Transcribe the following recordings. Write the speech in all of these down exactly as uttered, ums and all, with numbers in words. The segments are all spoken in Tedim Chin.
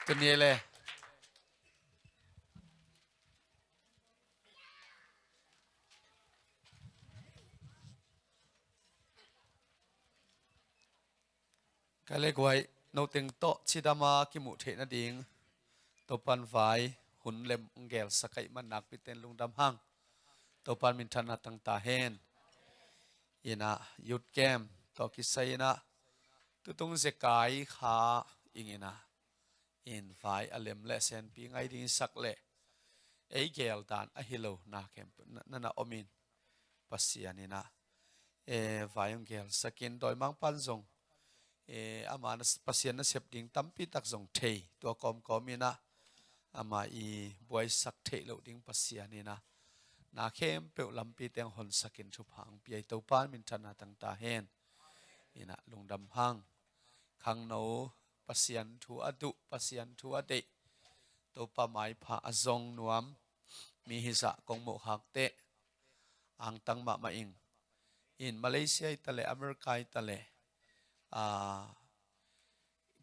Tuni le ka le guai, no teng tawh cidama kimuh theih nading Topan vai hun lem ong gelsak ahih man nakpiten lungdam hang. Topan minthanna tangta hen. Ina youth camp tawh kisai ina tutung zekai kha ing ina in vai a lem le senpi ngai ding sak le ei gel dan ahi lo na khempeuh na, na, na om in Pasian ina e, vai ong gelsakin dawimangpan zong e, ama na, Pasian nasep ding tampi tak zong thei tua kawmkawm ina ama i buaisak theih loh ding Pasian ina na khempeuh lampi teng honsakin thupha ang piai Topan minthanna tangta hen. Ina lungdam hang. Khangno Pasian thu a duh, Pasian thu a deih, Topa maipha a zong nuam mi hizah kong muh khak teh angtang mahmah ing. In Malaysia i ta le, America i ta le, a,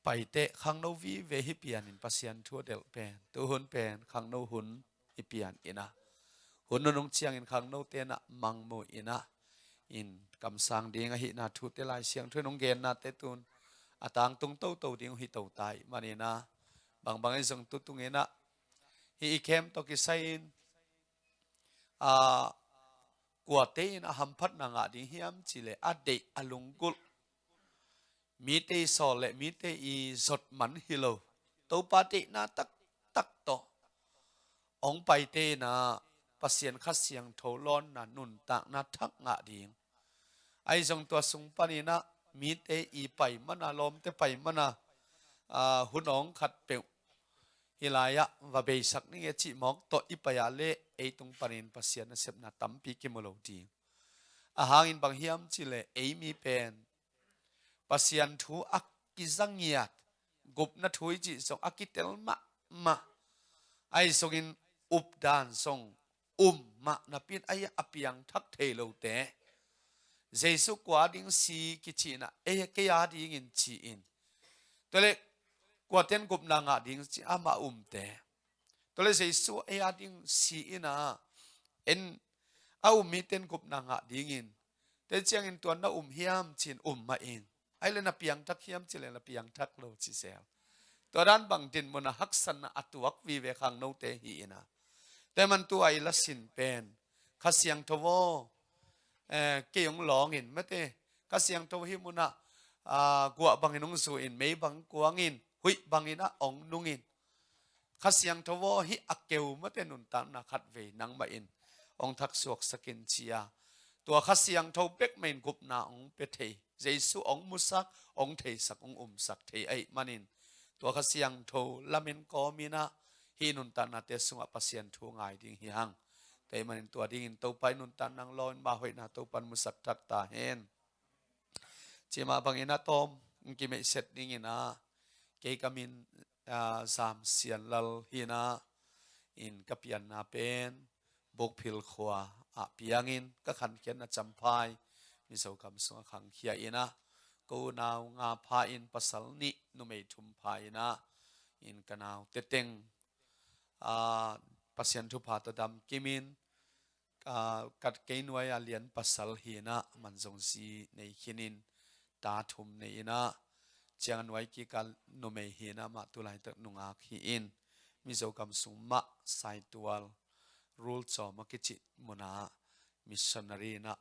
paite khangno vive hi pian in Pasian thu a delh pen, tuhun pen khangno hun hi pian ina hun nunung ciangin khangno tena mangmu ina in kamsang ding ahihna thute Lai Siangtho in hong genna te tun a tangtung toto ding hi to tai manina bangbang i zong tutung ina hi i khem tawh kisai in a kuate in a hamphatna ngah ding hiam cih le a deih a lunggulh mite i sawl le mite i zot man hi lo Topa deihna taktak tawh ong paite ina Pasian Kha Siangtho lawnna nuntakna thak ngah ding. Ahi zong tua sung panina mite i pai mana lawmte pai mana a, hun awng khat peuh hi lai-ah va beisak ning e cih mawk tawh i pai ah le ei tung panin Pasian nasepna tampi kimu lo ding. A hangin bang hiam cih le ei mi pen Pasian thu a kizangiat gupna thu i cih zong a kitel mahmah. Ahi zongin updan zong um mah napi in a piangthak thei lote. Jesu kua ding si kicihna ei kei a dingin ci-in tua le kuaten gupna ngah ding ci amah umte. Tua le Jesu ei a ding si ina en a um miten gupna ngah dingin te ciangin tua na um hiam cin um mah in. Ai le na piangthak hiam ci le na piangthak lo ci sel. Tua dan bang din muna haksatna a tuak vive khangnote hi ina. Te man tua i lasin pen Kha Siangtho aw, eh, kei ong lawngin mate Kha Siangtho hi muna a, guah bangin ong zu in mei bang kuangin huih bangin a ong nungin Kha Siangtho aw hi a keu mate nuntakna khat vei nangmah in ong thaksuaksakin cia. Tua Kha Siangtho bek mah in gupna ong pe thei. Jesu ong musak, ong theisak, ong umsak thei ahih manin tua Kha Siangtho lamin kawmina hi nuntaknate sungah Pasian thu ngai ding hi hang. Tua ahih manin tua dingin Topa i nuntakna ong lawin ma hoihna Topan musak thak ta hen. Cimah bangin a tawm ong kimeihset dingin a kei ka min a, Zam Sian Lal hi ina in ka pianna pen Bukphil khua ah piangin ka khankhiatna Champhai Mizo gam sungah khangkhia ina ko unau nga pha in pasal nih numei thum pha ina in ka nau teteng a, Pasian thupha tawh dam kimin a, kat kei nuai a lian pasal hi ina man zong zi nei khinin ta thum nei ina ciang a nuai kik a numei hi ina mah tulaitak nungak hi in Mizo gam sung mah Saitual Rul Cawm a kicih muna missionary ina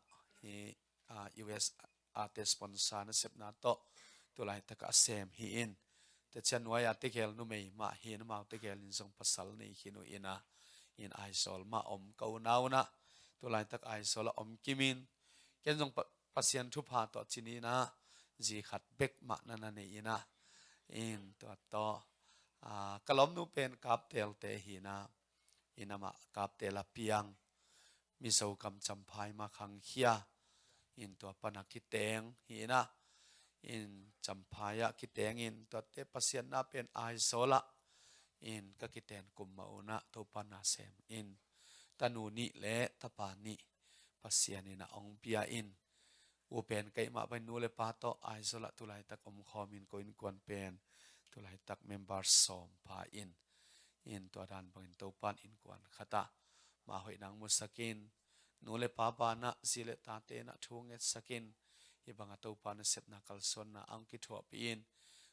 hi a, U S a te sponsor nasepna tawh tulaitak a sem hi in. Te ciang nuai a tegel numei mah hi in amau tegel in zong pasal nei khin uh ina in Aizawl mah om ka unau ina tulaitak Aizawl a om kimin ken zong pa, Pasian thupha tawh cin ina zi khat bek mah na na nei ina in tua tawh a, ka lawmnu pen Kaptelte hi ina in amah Kaptel a piang Mizo gam Champhai mah khangkhia in tua pana kiteng hi ina in Champhai ah kiteng in tuate Pasian na pen Aizawl ah in ka kiten kum mah una Topa na sem in tanu nih le tapa nih Pasian ina ong pia in u pen keimah pen nu le pa tawh Aizawl ah tulaitak om khawmin ko innkuan pen tulaitak member sawm pha in, in tua dan bangin Topan innkuan khatah mah hoih nang musakin, nu le pa banah zi le tate nah thu ngetsakin, hih bangah Topa nasepna kalsuanna ang kithuahpih in,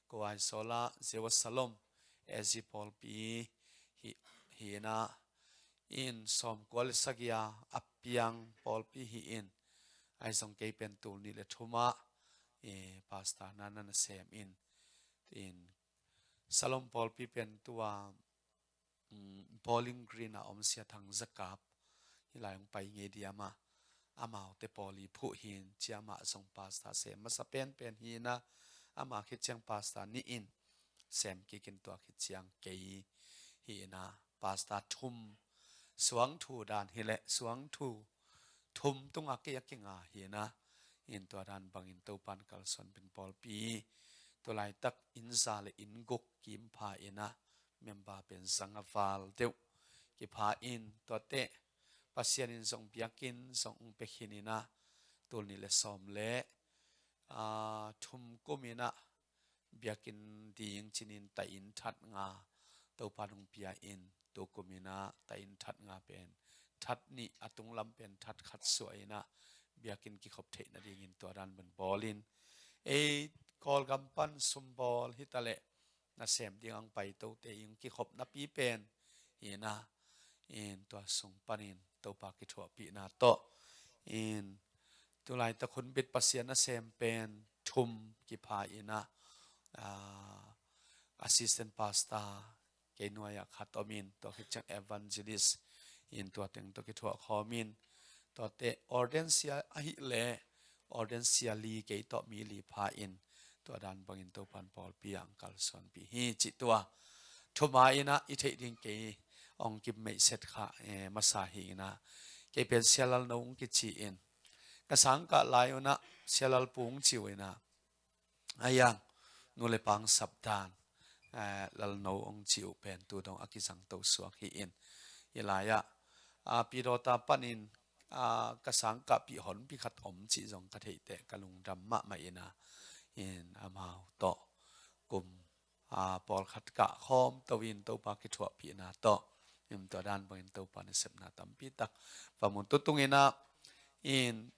ko Aizawl ah Jerusalem A Z pawlpi hi, hi inah, in sawmkua le sagih a piang pawlpi hi in, ahi zong kei pen tul nih le thum ah, eh, pastor na na sem in, in Salom pawlpi pen tua, mm, Bowling Green a om Sia Thang Zakap hi lai hong pai ngei diam ah, amaute pawl i phuh hin, cia amah zong pastor sem masa penpen hi inah, amah khit ciang pastor nih in sem kik in, tua khit ciang kei hi inah, pastor thum, suangthu dan hileh suangthu thum tungah kei a kinga hi inah, in tua dan bangin Topan kalsuanpih in pawlpi, tulaitak inn za le inn guk kim pha inah, member pen zanga val deuh kipha in, tuate Pasian in zong biakinn zong ong pia khin inah, tul nih le sawm le, ah, thum kum inah biakinn ding ci-in taih inn that nga Topa nong pia in, tu kum inah taih inn that nga pen that nih, a tunglam pen that khat suah inah biakinn kikhop theih nadingin tua dan bangin bawl in, ei Kawlgam pan sumbawl hitaleh nasem ding ang paitote ing kikhop napi pen hi inah, in tua sung panin Topa kithuahpihna tawh, in tulaitak hunbit Pasian nasem pen thum kipha inah, ah, assistant pastor kei nuai-ah khat om in, tua khit ciang evangelist in tua teng tawh kithuah khawm in, tuate ordain sia ahih leh ordain sia li kei tawh mi li pha in, tua dan bangin Topan pawlpi ah ang kalsuanpih hi cih tua thuma inah i theih ding kei ong kim meihset kha, eh, masa hi inah, kei pen Sia Lal No ong kici in, ka sangkah lai unah Sia Lal Pu ong ci uh inah, a iang nu le pa ong sap dan, eh, Lal No ong ci uh pen tu dong a kizangto suak hi in, hi lai-ah, ah, Pidawta panin, ah, ka sangkahpih honpi khat om cih zong ka theih teh ka lungdam mahmah inah, in amau tawh kum, ah, pawlkhat kah khawm to in Topa kithuahpihna tawh, in tua dan bangin Topa nasepna tampi tak va mu. Tu tung inah, in,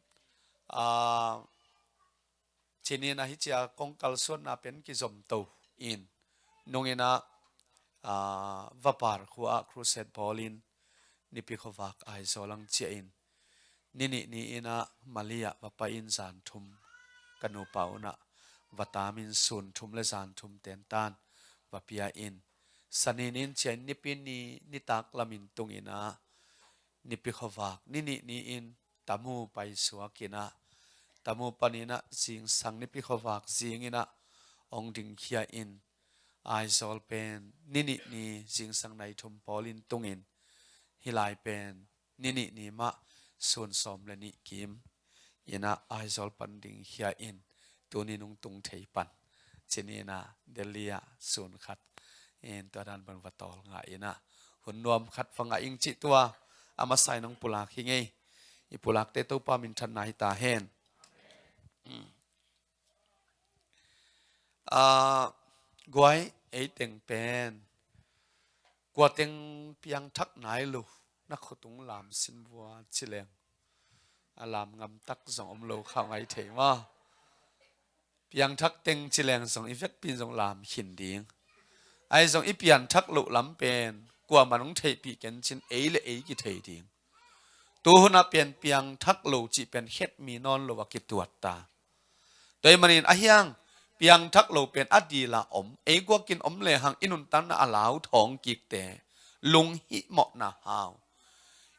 ah, ci-in ah hih cia kong kalsuanna pen kizom to in, nung inah, ah, Vapar khua ah crusade bawl in, Nipi khuavak Aizawl ang ciah in, ni nih ni inah Mali ah va pai in zan thum ka nupa unah va tam in, sun thum le zan thum tentan va pia in, Sani ni in ciah in, Nipi ni nitak lamin tung inah Nipi khuavak ni nih ni in Tamu paisuak inah, Tamu pan inah zingsang Nipi khuavak zing inah ong dingkhia in, Aizawl pen ni nih ni zingsang nai thum pawl in tung in, hi lai pen ni nih ni mah sun sawm le nih kim inah Aizawl pan dingkhia in, tuni nung tung thei pan ci-in ah Delhi ah sun khat in tua dan bangin va tawlnga inah, hun nuam khat va ngah ing cih tua a masa-in ong pulak hi ing ei. I pulakte Topa minthanna hi ta hen. Hmm. Ah, guai, ei teng pen kua teng piangthak nai lo, na khutung lam sin vua ci leng a lam ngamtak zong om lo kha ngai thei maw. Piangthak teng ci leng zong i vekpi in zong lam khin ding. Ahi zong i piangthak loh lam pen kuamah in ong theihpih ken cin, ei le ei kithei ding. Tu hunah pen piangthak lo cih pen khetmi nawn lo a kituat ta. Tua ahih manin a hiang piangthak lo pen a dila om, ei guakin om lehang i nuntakna a lauthawng kikte lunghimawhna hau.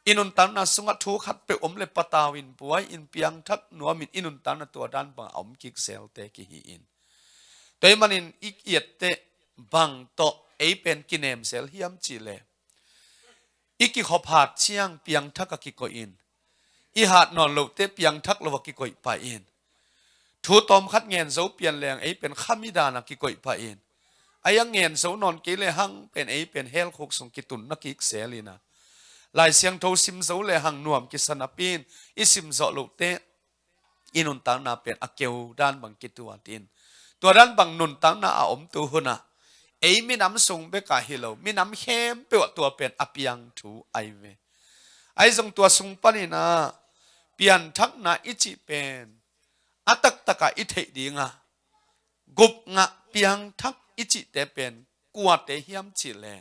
I nuntakna sungah thu khatpeuh om le patau in, buai in, piangthak nuamin i nuntakna tua dan bangah a om kik zelte kihi in. Tua ahih manin i etteh bang tawh ei pen kinem zel hiam cih leh, i kikhop hat ciang piangthak a kikoih in, i hat nawn lote piangthak lo a kikoih pah in. Thu tawmkhat ngen zo pian leng ei pen khami dan a kikoih pah in. Ahi a ngen zo nawn kei lehang pen ei pen hell khuk sung kitunna kik zel inah, Lai Siangtho sim zo lehang nuam kisa napi in, i sim zawh lote i nuntakna pen a keu dan bang kituat in, tua dan bang nuntakna a om tu hunah Ei minam sung bekah hi lo, minam khempeuh ah tua pen a piang thu ahi ve. Ahi zong tua sung panin ah pianthakna i cih pen a taktak ah i theih ding a, gupngah piangthak i cihte pen kuate hiam cih leh,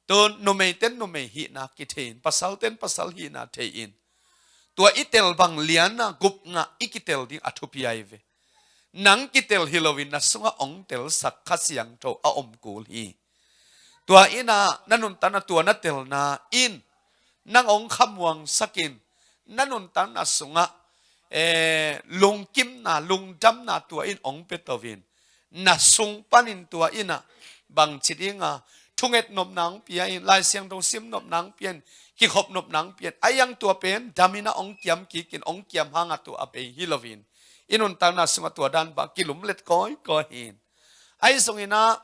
tu numei ten numei hihna kithei in, pasal ten pasal hihna thei in, tua i tel bang lian a gupngah i kitel ding a thupi ahi ve. Nang kitel hi loin na sungah ong telsak Kha Siangtho a om kul hi. Tua in ah na nuntakna, tua na telna in nang ong khamuangsak in, na nuntakna sungah, eh, lungkimna, lungdamna tua in ong pia to in, na sung panin tua in ah bangci ding a, thunget nopna ong pia in, Lai Siangtho sim nopna ong pia in, kikhop nopna ong pia in, a iang tua pen dam in ah ong kiam kik in, ong kiam hang a tua a bei hi loin, i nuntakna sungah tua dan bang kilumlet kawikawi hi in. Ahi zongin ah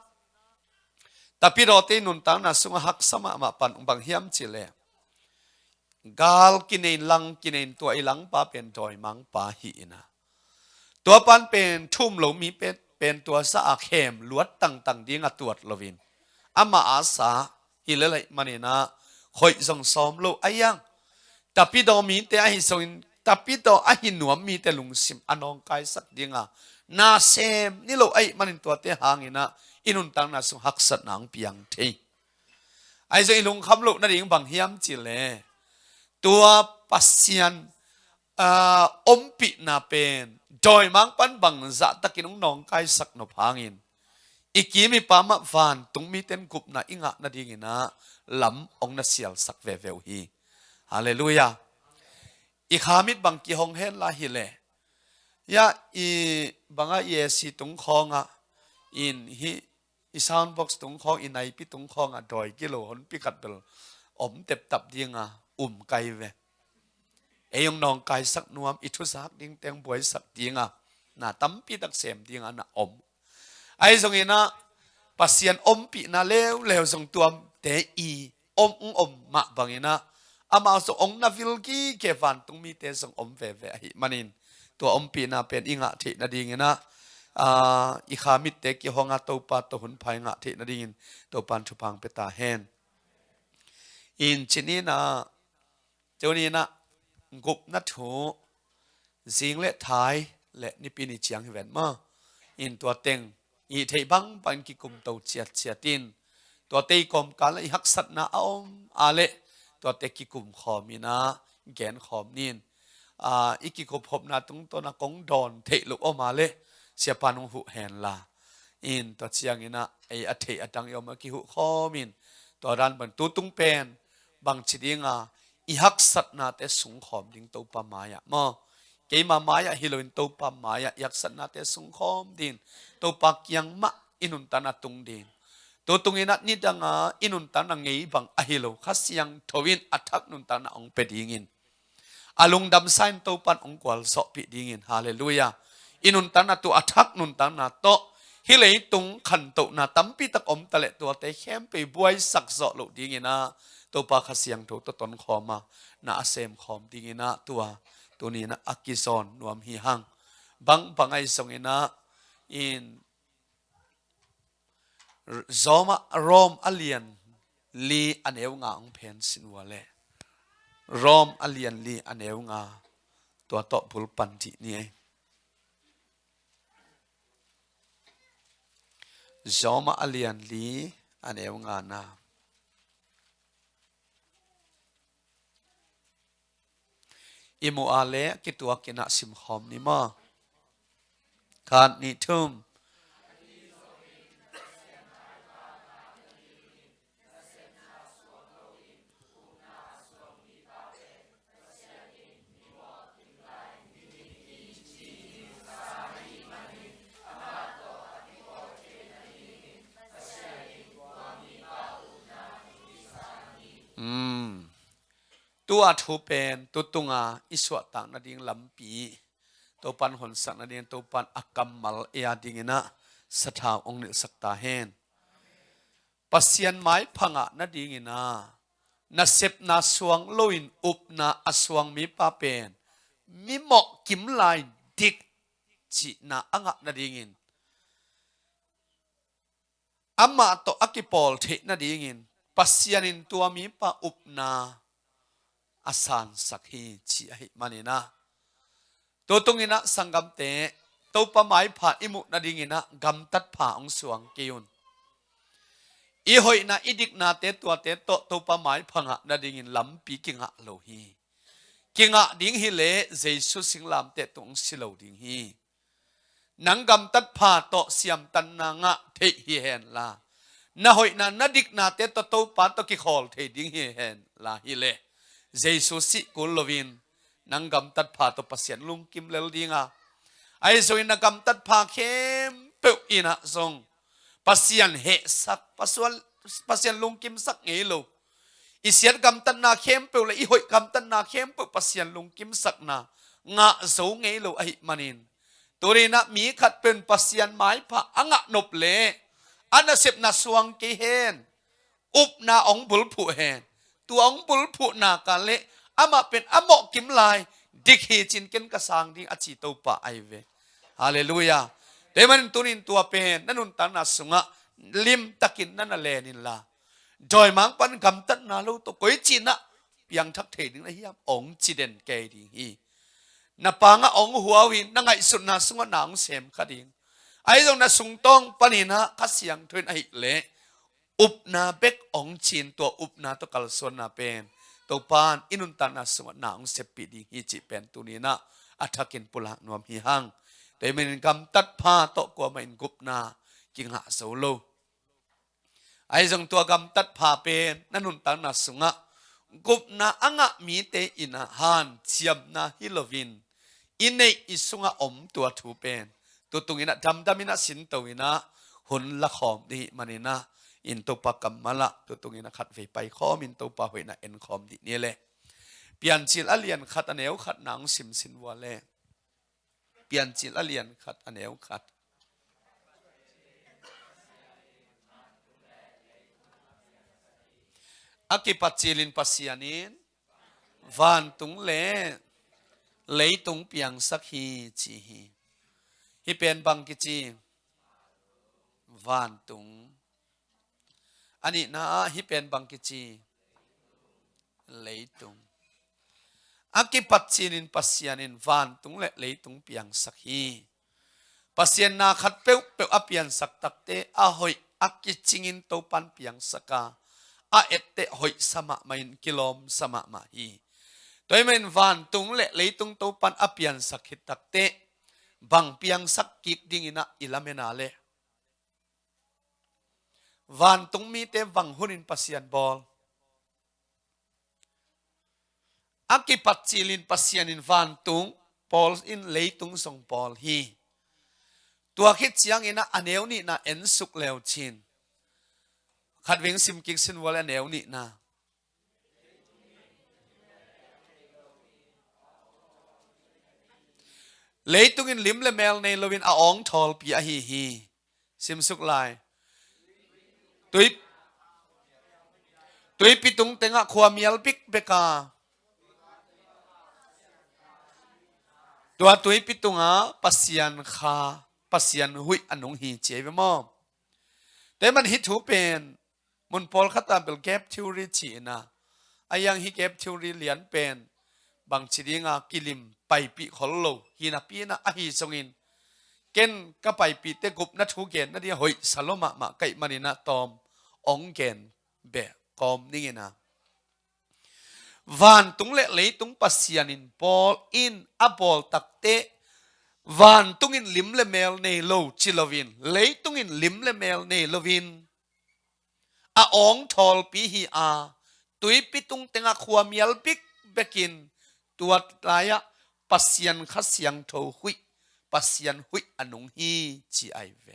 Tapidawte i nuntakna sungah haksa mahmah pan bang hiam cih leh, gal kinei in, lang kinei in, tua i langpa pen dawimangpa hi in ah, tua pan pen thu um lo mi pen, pen tua sa a khem luat tangtang ding a tuat loin, amah a sa hi lel ahih manin ah khoih zong sawm lo a iang. Tapidaw mite ahi zongin, tapidaw ahi nuam mite lungsim a nawngkaisak ding a, nasem ni lo ahih manin tuate hangin ah i nuntakna sung haksatna ong piang thei. Ahi zong i lungkham loh nading bang hiam cih leh, tua Pasian, ah, ompihna pen dawimangpa'n bangzah takin ong nawngkaisak nop hangin, i kim i pam ah vantung mite'n gupna i ngah nadingin ah lam ong na sialsak veve uh hi. Halleluiah. I kha mit bang kihong hen la hi leh, ya, i bang ah i A C tung khawng ah, in hih i sound box tung khawng, i naipi tung khawng ah dawi kilo honpi khat bel om teptap ding a, um kai ve. Ei ong nawngkaisak nuam, i thuzak ding teng buaisak ding a, na tampi tak sem ding a na om. Ahi zongin ah Pasian ompihna leuleu zong tuamte i om, ong om mah bangin ah, amau zong ong na vil gige, vantung mite zong om veve ahih manin, tua ompihna pen i ngah theih nadingin ah, ah, i kha mitte kihong a, Topa tawh hunpha i ngah theih nadingin Topa'n thupha ong pia ta hen. In ci ni in ah, tuni in ah gupna thu, zing le thai le Nipi ni ciang hi ven maw. In tua teng i theih bangbang in kikum to ciatciat in, tuate i kawmkal ah i haksatna a om a leh, tuate kikum khawm in ah gen khawm ni in. Ah, i kikup khopna tungtawn ah kong dawn theih loh om a leh, siapa'n ong huh hen la. In tua ciangin ah ei a theih a dang i om a kihuh khawm in, tua dan bang tu tung pen bangci ding a, i haksatnate sungkhawm ding Topa mai ah maw. Keima mai ah hi loin Topa mai ah i haksatnate sungkhawm ding, Topa kiang mah i nuntakna tung ding. Tu tungin ah nidang a i nuntakna ngei bang ahi lo, Kha Siangtho in a thak nuntakna ong pia dingin, a lungdamsa in Topa'n ong gualzawhpih dingin, halleluiah. I nuntakna tua a thak nuntakna tawh hih leitung khantohna tampi tak om ta leh, tuate khempeuh buaisak zawh loh dingin ah Topa Kha Siangtho tawh tonkhawm a, na a semkhawm dingin ah tua tuni in ah a kizawn nuam hi hang. Bangbang ahi zongin ah, in Rom ah, Rom a lian li a neu nga ong phen sin ua leh. Rom a lian li a neu nga, tua tawh bul pan dih ni ei. Rom ah a lian li a neu nga na. I muh a leh kituakin ah simkhawm ni maw. Khat, nih, thum. Mm. Tua thu pen tu tunga i suahtak nading lampi, Topa'n honsak nading, Topa'n a kammal ei a dingin ah sathau ong nilhsak ta hen. Pasian maipha ngah nadingin ah nasepna suang loin upna a suang mipa pen mimawh kimlai dik cihna a ngah nadingin, amah tawh a kipawl theih nadingin Pasian in tua mipa upna a sansak hi, ci ahih manin ah, tu tungin ah sanggamte, Topa maipha i muh nadingin ah gamtat pha hong suang kei un. I hoihna, i diknate tuate tawh Topa maipha ngah nadingin lampi kingah lo hi. Kingah ding hileh Jesu singlamteh tung hong si lo ding hi. Nang gamtat pha tawh siamtanna ngah theih hi hen la, na hoihna, na diknate tawh Topa tawh kikhawl thei ding hi hen la hileh, Jesu sih kul loin nang gamtat pha tawh Pasian lungkim lel ding a, ahi zongin na gamtat pha khempeuh in ah zong Pasian hehsak, Pasian, Pasian lungkimsak ngei lo. I siat gamtatna khempeuh le i hoih gamtatna khempeuh Pasian lungkimsakna ngah zo ngei lo ahih manin, tuni in ah mi khatpeuh in Pasian maipha a ngah nop leh a nasepna suang kei hen. Upna hong bulphuh hen. Tua hong bulphuh nak leh amah pen a mawh kim lai, dik hi cin ken ka sang ding a ci Topa ahi ve. Halleluiah. Tua ahih manin tuni in tua pen na nuntakna sungah limtakin na na len inla, dawimangpa'n gamtatna lo tawh koici in ah piangthak thei ding na hiam, hong ci den kei ding hi. Na pangah hong hua uh hi, na ngaihsutna sungah na hong sem kha ding. Ahi zong na sungtawng panin ah Kha Siangtho in ahih leh upna bek hong ci-in, tua upna tawh kalsuanna pen Topa'n i nuntakna sungah na hong seppih ding hi cih pen tuni in ah a thakin pulak nuam hi hang. Tua ahih manin gamtat pha tawh kuamah in gupna kingah zo lo. Ahi zong tua gamtat pha pen na nuntakna sungah gupna a ngah mite in ah hanciamna hi loin i neih i sungah om tua thu pen tu tungin ah damdam in ah sinto in ah hun la khawm ding ahih manin ah, in Topa kammal ah tu tungin ah khatvei paikhawm in Topa hoihna enkhawm dih ni leh. Piancil a lian khat a neu khat na hong simsin vua leh. Piancil a lian khat a neu khat. A kipat cilin Pasian in vantung le leitung piangsak hi, ci hi. Hih pen bang kici? Vantung. A nihna ah hih pen bang kici? Leitung. A kipat cilin Pasian in vantung le leitung piangsak hi. Pasian na khat peuhpeuh a piansak takteh a hoih a kicingin Topa'n piangsak a, a etteh hoihsa mahmah in kilawmsa mahmah hi. Tua ahih manin vantung le leitung Topa'n a piansak khit takteh bang piangsak kik dingin ah i lamen a leh? Vantung mite bang hunin Pasian bawl? A kipat cilin Pasian in vantung bawl in leitung zong bawl hi. Tua khit ciangin ah a neu nihna ensuk leu cin. Khatvei sim kik sin vua leh a neu nihna. Leitung in lim le mel nei loin a awng thawlpi ahi hi. Simsuk lai. Tui, tuipi tung tengah khua mial bikbek a, tua tuipi tungah Pasian Kha, Pasian huih a nung hi, ci ahi ve maw? Tua ahih manin hih thu pen mun pawlkhat ah bel gap theory ci-in ah, a hiang hih gap theory lian pen bangci dinga kilim paipih khol lo hi napi-in ah, ahi zongin ken ka paipihte gupna thu gen nading a hoihsa lua mahmah ka hih manin ah tawm hong gen beh kawm ning in ah, vantung le leitung Pasian in bawl in, a bawl takteh vantung in lim le mel nei lo ci loin, leitung in lim le mel nei loin a awng thawlpi hi a, tuipi tung tengah khua mial bikbek in, tua lai-ah Pasian Kha Siangtho huih, Pasian huih a nung hi, ci ahi ve.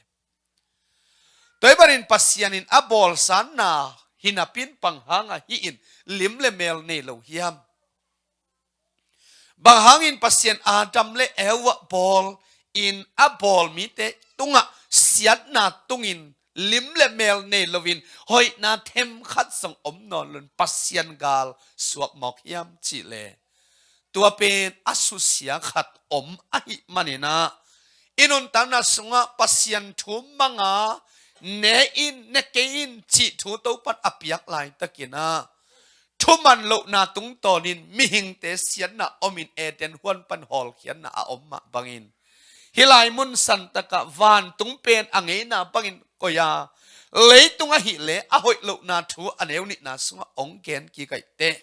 Tua ahih manin Pasian in a bawlsa na hi napi-in bang hangah hih in lim le mel nei lo hiam? Bang hangin Pasian Adam le Eva bawl in a bawl mite tungah siatna tungin lim le mel nei loin hoihna themkhat zong om nawn loin Pasian gal suak mawk hiam cih leh, tua pen a susia khat om ahih manin ah, i nuntakna sungah Pasian thu manga ne in, ne kei in cih thu Topan a piak laitakin ah, thuman lohna tungtawnin mihingte siatna omin Eden huan pan hawlkhiatna a om mah bangin, hih lai mun santakah vantung pen a ngeina bangin koih a, leitung ahih leh a hoih lohna thu a neu nihna sungah hong gen kik ahih teh,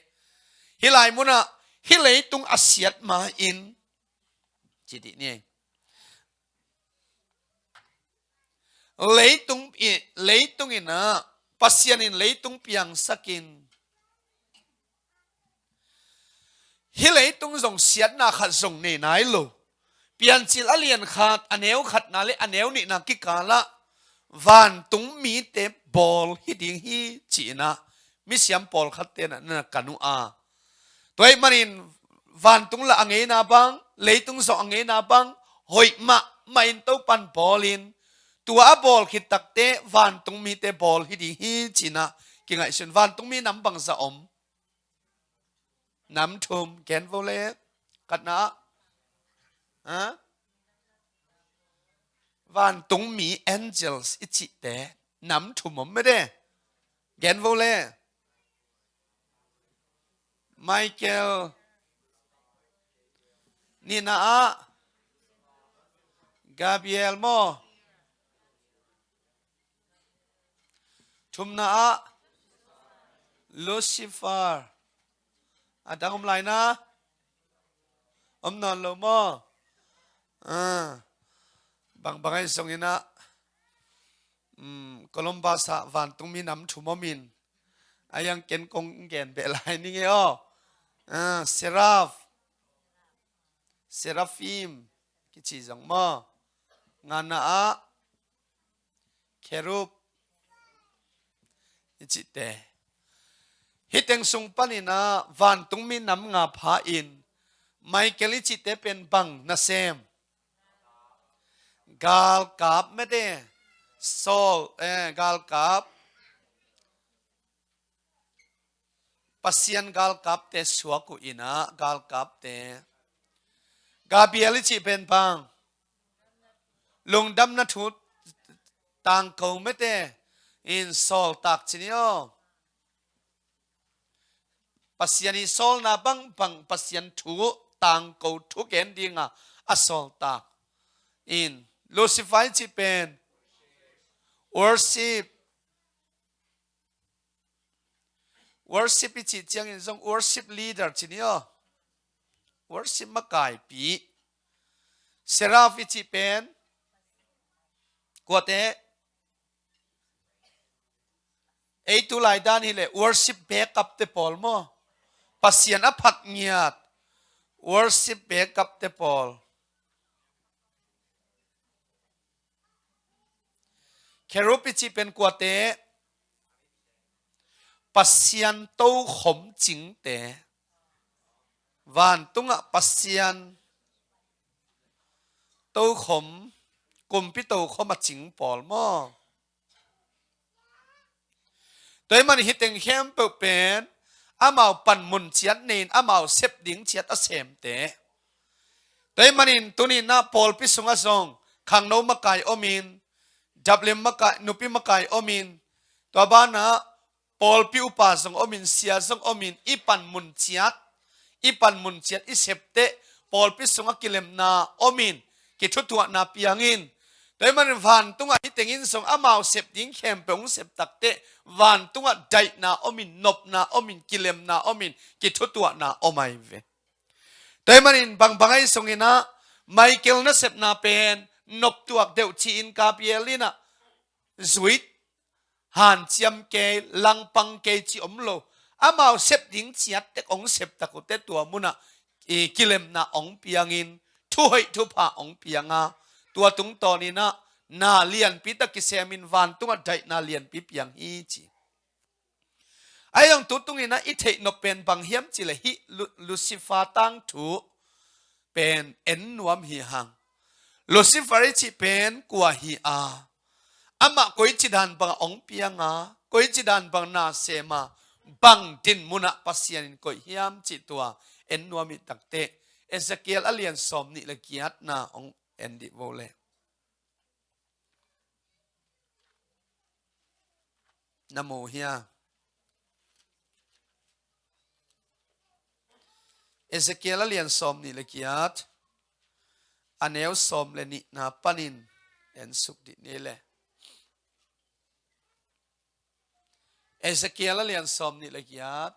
hih lai munah hih leitung a siat ma-in ci dih ni. Leitung i, leitung in ah, Pasian in leitung piangsakin, hih leitung zong siatna khat zong nei nai lo. Piancil a lian khat, a neu khatna le a neu nihna kikalah vantung mite bawl hi ding hi ci-in ah misiam pawlkhatte na, na kan uh a. Tua ahih manin vantung lah a ngeina bang, leitung zong a ngeina bang, hoih mahmah in Topan bawlin, tua a bawl khit takteh vantung mite bawl hi ding hi ci-in ah kingaihsun. Vantung mi nam bangzah om? Nam thum, gen vo le. Khatna ah, ha? Vantung mi, angels i cihte nam thum om mede. Gen vo le. Michael. Nihna ah Gabriel maw? Thumna ah Lucifer. A dang om lai na? Om nawn lo maw? Ah, bangbang ahi zongin ah, um, Columbus ah vantung mi nam thum om in, a iang ken kong gen beh lai ning e aw. Ah, seraph, seraphim kici zong maw? Ngana ah cherub i cihte. Hih teng sung panin ah vantung mi nam nga pha in, Michael i cihte pen bang nasem? Galkap mede. Sawl, eh, galkap. Pasian galkapte suak uh in ah, galkapte. Gabriel i cih pen bang? Lungdamna thu tangko mete in sawltak ci ni aw. Pasian i sawlna bangbang Pasian thu tangko thugen dinga a sawltak in. Lucifer i cih pen worship. Worship i cih ciangin zong worship leader ci ni aw. Worship makaipi. Seraph i cih pen kuate? Ei tu lai dan hileh worship backup te pawl maw? Pasian a phat ngiat worship backup te pawl. Cherub i cih pen kuate? Pasian tokhom cingte. Vantungah Pasian tokhom, kumpi tokhom a cing pawl maw? Tua ahih manin hih teng khempeuh pen amau panmun ciat nei-in amau sep ding ciat a semte. Tua ahih manin tuni-in ah pawlpi sungah zong khangno makai omin, daplem makai, nupi makai omin, tua banah pawlpi upa zong omin, sia zong omin, i panmun ciat, i panmun ciat i septeh pawlpi sungah kilemna omin, kithutuahna piangin. Tua ahih manin vantungah hih tengin zong amau sep ding khempeuh hong sep takteh vantungah daihna omin, nopna omin, kilemna omin, kithutuahna om ahi ve. Tua ahih manin bangbang ahi zongin ah Michael nasepna pen noptuak deuh ci-in Gabriel in ah zuih hanciam kei, langpang kei ci om lo. Amau sep ding ciat tek hong sep tak uh teh tua munah i kilemna hong piangin, thuhoih thupha hong pianga, tua tungtawnin ah na lianpi tak kisemin vantungah daihna lianpi piang hi ci. Ahi zong tu tungin ah i theih nop pen bang hiam cih leh hih Lu-, Lucifer tangthu pen en nuam hi hang. Lucifer i cih pen kua hi a, amah koici dan bangah hong pianga, koici dan bang na sema, bang din munah Pasian in koih hiam cih tua en nuam i takteh Ezekiel a lian sawm nih le giatna hong en dih vo le. na mu hia? Ezekiel a lian sawm nih le giat, a neu sawm le nihna panin en suk dih ni le. Ezekiel a lian sawm nih le giat,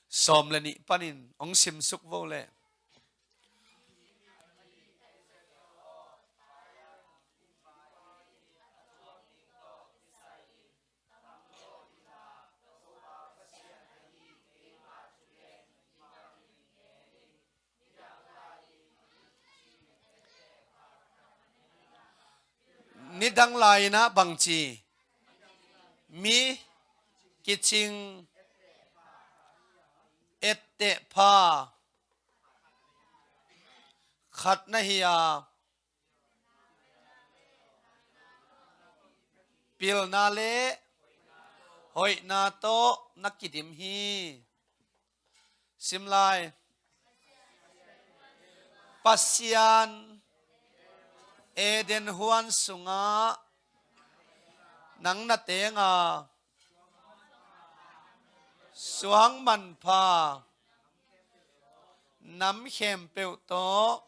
sawm le nih panin hong sim suk vo le. Nidang lai-in ah bangci, mi kicing etteh pha khat na hi a, pilna le hoihna tawh na kidim hi. Sim lai. Pasian Eden huan sungah nang na teng a, suang manpha nam khempeuh tawh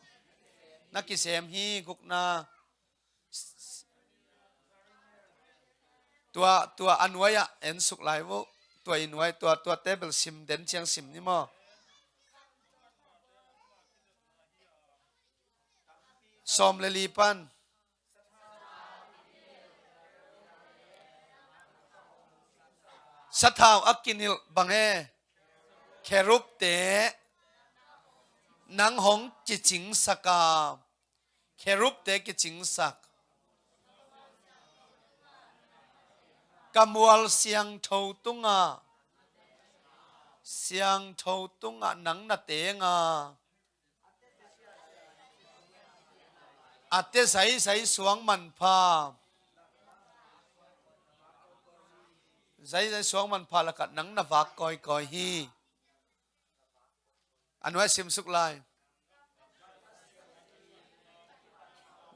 na kisem hi. Gukna. Tua, tua a nuai-ah en suk lai vo. Tua i nuai, tua, tua table sim den ciang sim ni maw? Sawm le li pan. Sathau a kinilh bang e, kherubte nang hong kicingsak a, kherubte kicingsak. Ka mual siangtho tungah, siangtho tungah nang na teng a, a te zaizai suang manpha, zaizai suang manpha lakah nang na vak kawikawi hi. A nuai sim suk lai.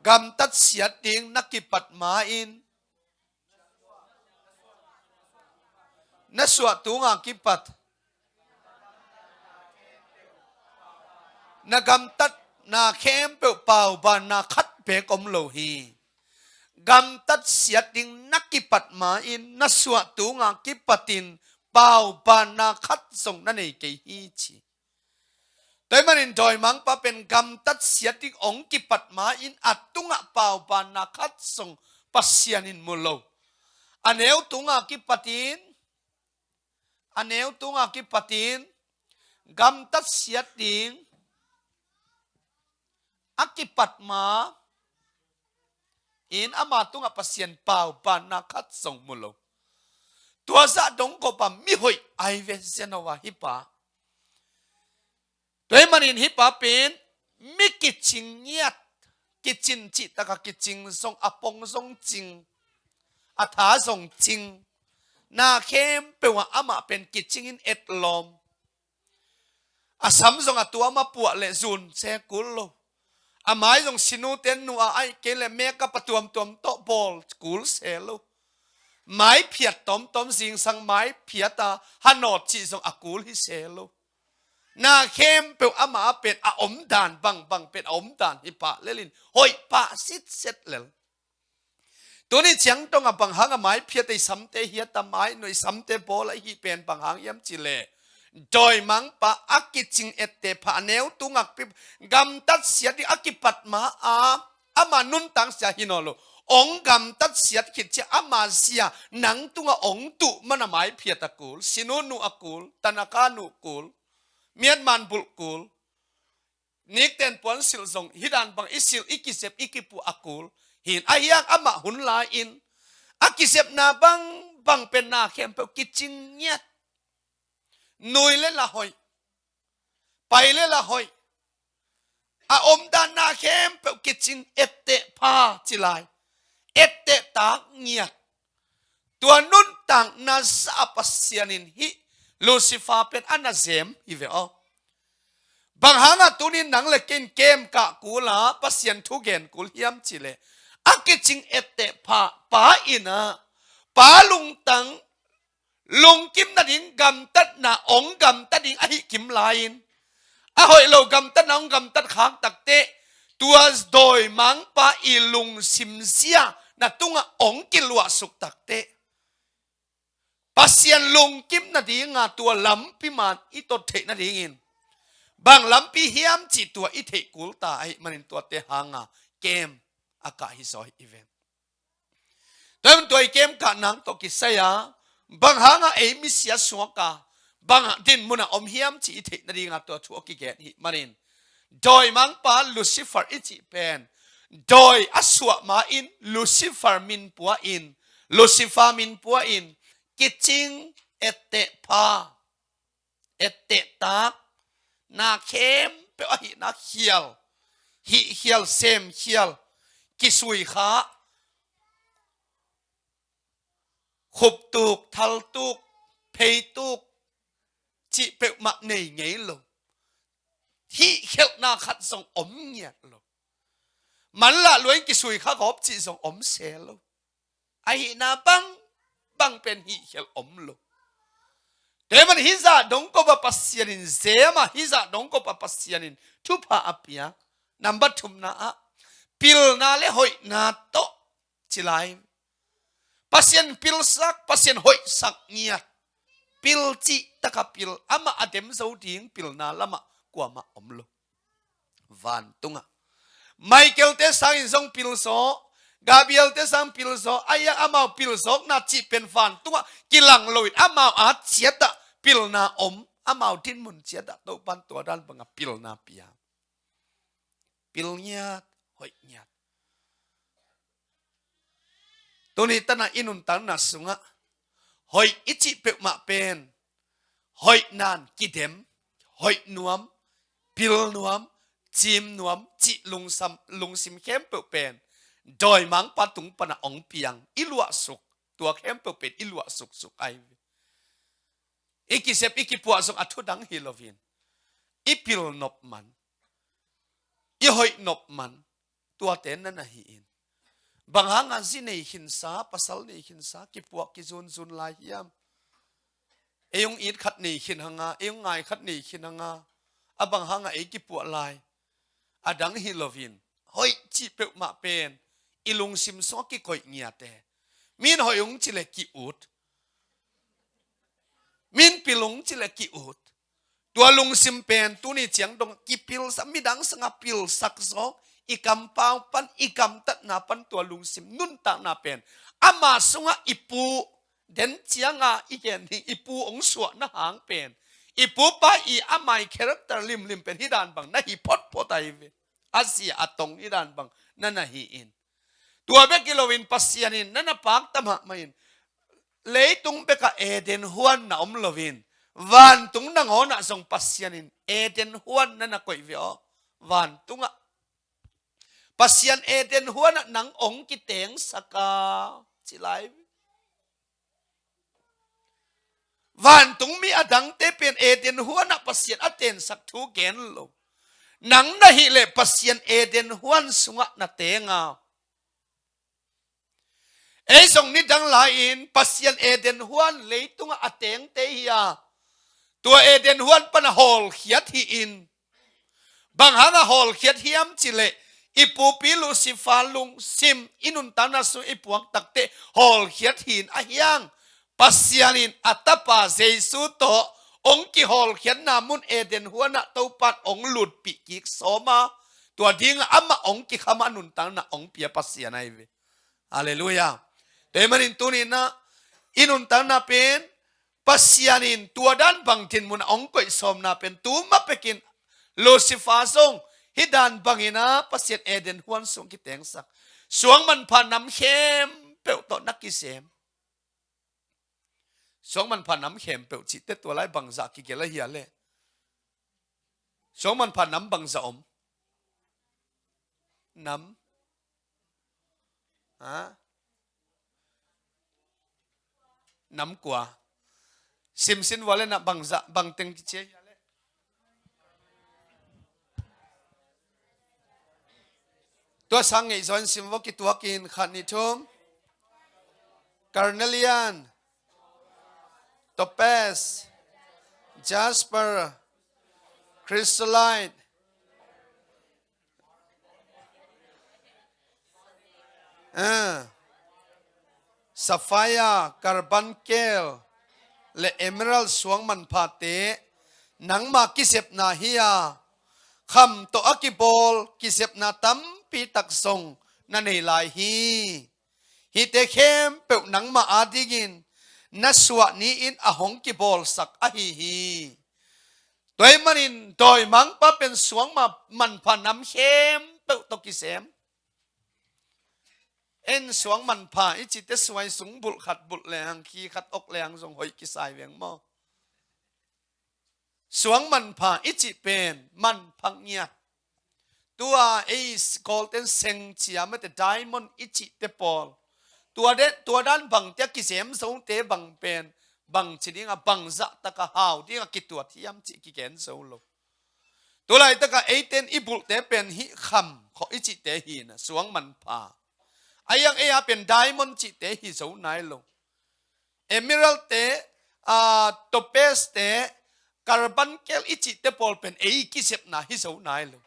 Gamtat siat ding na kipat ma-in, na suah tunga kipat, na gamtatna khempeuh paubanna khat beek om lo hi. Gamtat siat ding na kipat ma-in, na suah tunga kipatin paubanna khat zong na nei kei hi, ci. Tua ahih manin dawimangpa pen gamtat siat ding hong kipat ma-in a tungah paubanna khat zong Pasian in mu lo. A neu tunga kipatin, a neu tunga kipatin gamtat siat ding a kipat ma-in ama tungah Pasian paubanna khat zong mu lo. Tua zah dong kopa mihoih ai ve, sia no a hih pa. Tua ahih manin hih pa pen mi kicing ngiat, kicin cih taka kicing zong, a pong zong cing, a tha zong cing, na khempeuh ah amah pen kicingin etlawm. A sam zong a tuam a puah le zun se kul lo. A mai zong sinuten nu a aih kei le makeup a tuamtuam tawh bawl kul se lo. Mai phiat tawmtawm, zingsang mai phiat a hanawt cih zong a kul hi se lo. Na khempeuh amah a pen a omdan bangbang pen a omdan hi pah lelin hoih pah sitset lel. Tuni ciang dong a bang hang a mai phiat a i samte hiat a, mai nuai samte bawl a i hih pen bang hang hiam cih leh, dawimangpa a kicing etteh pha a neu tunga kipat, gamtat siat ding a kipat ma-a ama nuntak zia hi nawn lo. Hong gamtat siat khit ciang ama zia nang tungah hong tuh man a mai phiat a kul, sinu nu a kul, tanaka nu kul, miatman bulh kul. Nikten puan silh zong hih dan bang i silh, i kizep, i kipuah a kul hi-in, ahi hang amah hun lai-in a kizepna bangbang pen na khempeuh kicing ngiat. Nui le la hoih, pai le la hoih, a omdan na khempeuh kicing etteh pha ci lai, etteh tak ngiat. Tua nuntakna zah a Pasian in hih Lucifer pen a na zem hi ve aw. Bang hangah tunin nang le kei in kem kah kul a, Pasian thu gen kul hiam cih leh, a kicing etteh pha pa in ah, pa lungtang, lungkim nading gamtatna hong gamta ding ahi kim lai-in, a hoih lo gamtatna hong gamtat khak takteh, tua dawimangpa i lungsim zia na tungah hong kiluahsuk takteh, Pasian lungkim nadinga tua lampi man i tot theih nadingin bang lampi hiam cih tua i theih kul ta ahih manin tuate hanga kem a kah hi zaw hi i ven. Tua hi man tua i kem kah nang tawh kisai a, bang hanga ei misia suak a, bang dinmun a om hiam cih i theih nadinga tua thu a kigen hi manin, dawimangpa Lucifer i cih pen dawi a suah ma-in Lucifer min pua in, Lucifer min pua in, kicing, etteh pha, etteh tak, na khempeuh ahihna khial, hih khial, sem khial, kisui kha, khup tuk, thal tuk, phei tuk, cih peuhmah nei ngei lo. Hih khialhna khat zong om ngiat lo. Manlah luain kisui kha gawp cih zong om se lo. Ahihna bang bang pen hih khial om lo. Tua hi man hih zah dong ko pa Pasian in zem a, hih zah dong ko pa Pasian in thupha a piak. Nambat thumna ah, pilna le hoihna tawh ci lai. Pasian pilsak, Pasian hoihsak ngiat. Pil cih taka pil, amah a dem zo ding pilna lamah kuamah om lo. Vantungah Michael te sangin zong pil zaw, Gabriel te sang pil zaw, a iang amau pil zawkna cih pen vantungah kilang loin amau at ciatah pilna om, amau dinmun ciatah Topan tua dan bangah pilna pia. Pil ngiat, hoih ngiat. Tuni tanah i nuntakna sungah hoih i cih peuhmah pen, hoih nan kidem, hoih nuam, pil nuam, cim nuam cih lungsam, lungsim khempeuh pen dawimangpa tung pana hong piang, i luahsuk, tua khempeuh pen i luahsuksuk ahi ve. I kisep, i kipuah zong a thudang hi loin, i pil nop man, i hoih nop man, tuate na na hi in. Bang hanga zi nei khinsa, pasal nei khinsa, kipuah kizunzun lai hiam? Ei hong it khat nei khin hanga, ei hong ngai khat nei khin hanga, a bang hanga ei kipuah lai? A dang hi loin, hoih cih peuhmah pen i lungsim sungah kikoih ngiate. Min hoih hong ci le ki-ut. Min pil hong ci le ki-ut. Tua lungsim pen tuni ciang dong kipilsak, midang sanga pilsak zawk, i kampau pan, i gamtatna pan tua lungsim nuntakna pen ama sungah i pu, den cianga i gen ding, i pu hong suahna hang pen, i pupa i amai character limlim pen hih dan bang na hi photphot ahi ve. A zia a tong hih dan bang na na hi in. Tua bek hi loin Pasian in na na pakta mahmah in, leitung bekah Eden huan na om loin, vantung nangawnah zong Pasian in Eden huan na na koih ve aw. Vantungah Pasian Eden huanah nang hong kitengsak a, ci lai. Vantung mi a dangte pen Eden huanah Pasian a tensak thu gen lo. Nang na hih leh Pasian Eden huan sungah na teng a. Ei zong nidang lai-in Pasian Eden huan leitungah a tengte hi a, tua Eden huan pana hawlkhiat hi in. Bang hanga hawlkhiat hiam cih leh, i pupi Lucifer lungsim i nuntakna sung i puak takteh hawlkhiat hi in, a hiang Pasian in a tapa Jesu tawh hong kihawlkhiatna mun Eden huanah Topan hong lutpih kik sawm a, tua dingah amah hong kikham a nuntakna hong pia Pasian ahi ve. Halleluiah. Tua ahih manin tuni-in ah i nuntakna pen Pasian in tua dan bang dinmun a hong koih sawmna pen tu ma pekin Lucifer zong hih dan bangin ah Pasian Eden huan sung kitengsak. Suang manpha nam khempeuh tawh na kisem. Suang manpha nam khempeuh cihte tua lai bangzah kigelh ahi a leh? Suang manpha nam bangzah om? Nam? Ha? Nam kua? Simsin vua leh na bangzah, bangteng kici ahi a leh? Tua sang ngeih zaw in sim vo, kituakin khat, nih, thum. Carnelian, topaz, jasper, chrysolite, ah, sapphire, carbuncle, le emerald suang manphate nangma kisepna hi a, kham tawh a kibawl kisepna tampi tak zong na nei lai hi. Hihte khempeuh nangmah adingin na suah ni-in a hong kibawlsak ahi hi. Tua ahih manin dawimangpa pen suang ma-, manpha nam khempeuh tawh kisem. En suang manpha i cihte suai sung bulh khat bulh leng, khi khat awk leng zong hoih kisai veng maw? Suang manpha i cih pen manpha ngiat. Tua ei Kawlten seng cia mate diamond i cihte pawl. Tua de, tua dan bangte a kisem zote bang pen, bang ci ding a, bang zah taka hau ding a kituat hiam cih kigen zo lo. Tulaitaka eiten i bulhte pen hih kham khawh i cihte hi na, suang manpha. A iang ei a pen diamond cihte hi zo nai lo. Emerald te, ah, topaz te, carbuncle i cihte pawl pen ei kisepna hi zo nai lo.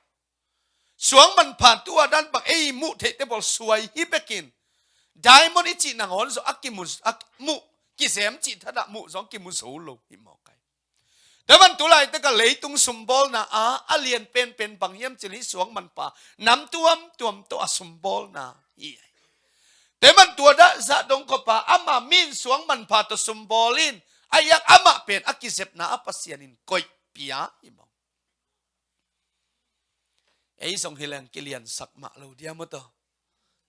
Suang manpha tua dan bang ei muh theihte pawl suai hi bekin, diamond i cih nangawn zong a kimu, a muh, kisem cih thadah muh zong kimu zo lo hi mawk ai. Tua man tulaitaka leitung sumbawlna a, a lian penpen bang hiam cih leh hih suang manpha nam tuamtuam tawh a sumbawlna hi. Tua man tua dah zah dong khawpa ama min suang manpha tawh sumbawl in, a iang amah pen a kisepna a Pasian in koih pia hi maw? Ei zong hi leng kiliansak mah lo dia maw taw.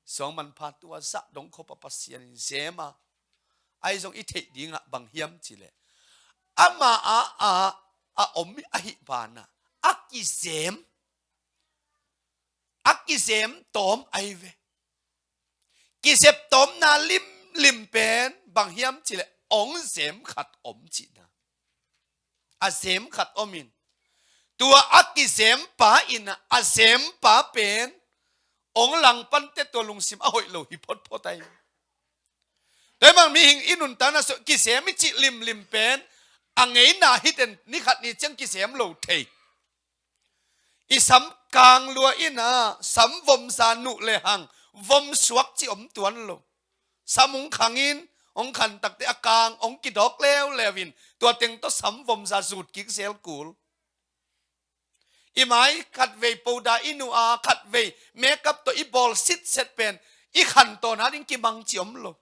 Suang manpha tua zah dong khawpa Pasian in zem a, ahi zong i theih dingah bang hiam cih leh, ama a, a, a om ahih banah a kizem, a kizem tawm ahi ve. Kizep tawmna limlim pen bang hiam cih leh ong zem khat om cihna. A zem khat om in, tua a kizempa in a, a zempa pen ong langpante tua lungsim a hoih lo hi photphot ai. Tua ahih manin mihing i nuntakna sung kizem i cih limlim pen a ngeina hi ten, ni khat ni ciang kizem lo thei. I sam kang lua in a, sam vom za nuh lehang vom suak cih om tuan lo. Sam hong khang in, hong khan takte a kang hong kidawk leuleu in, tua teng tawh sam vom za zut kik zel kul. I mai khatvei powder i nuh a, khatvei makeup tawh i bawl sitset pen i khan tawna ding kimang cih om lo.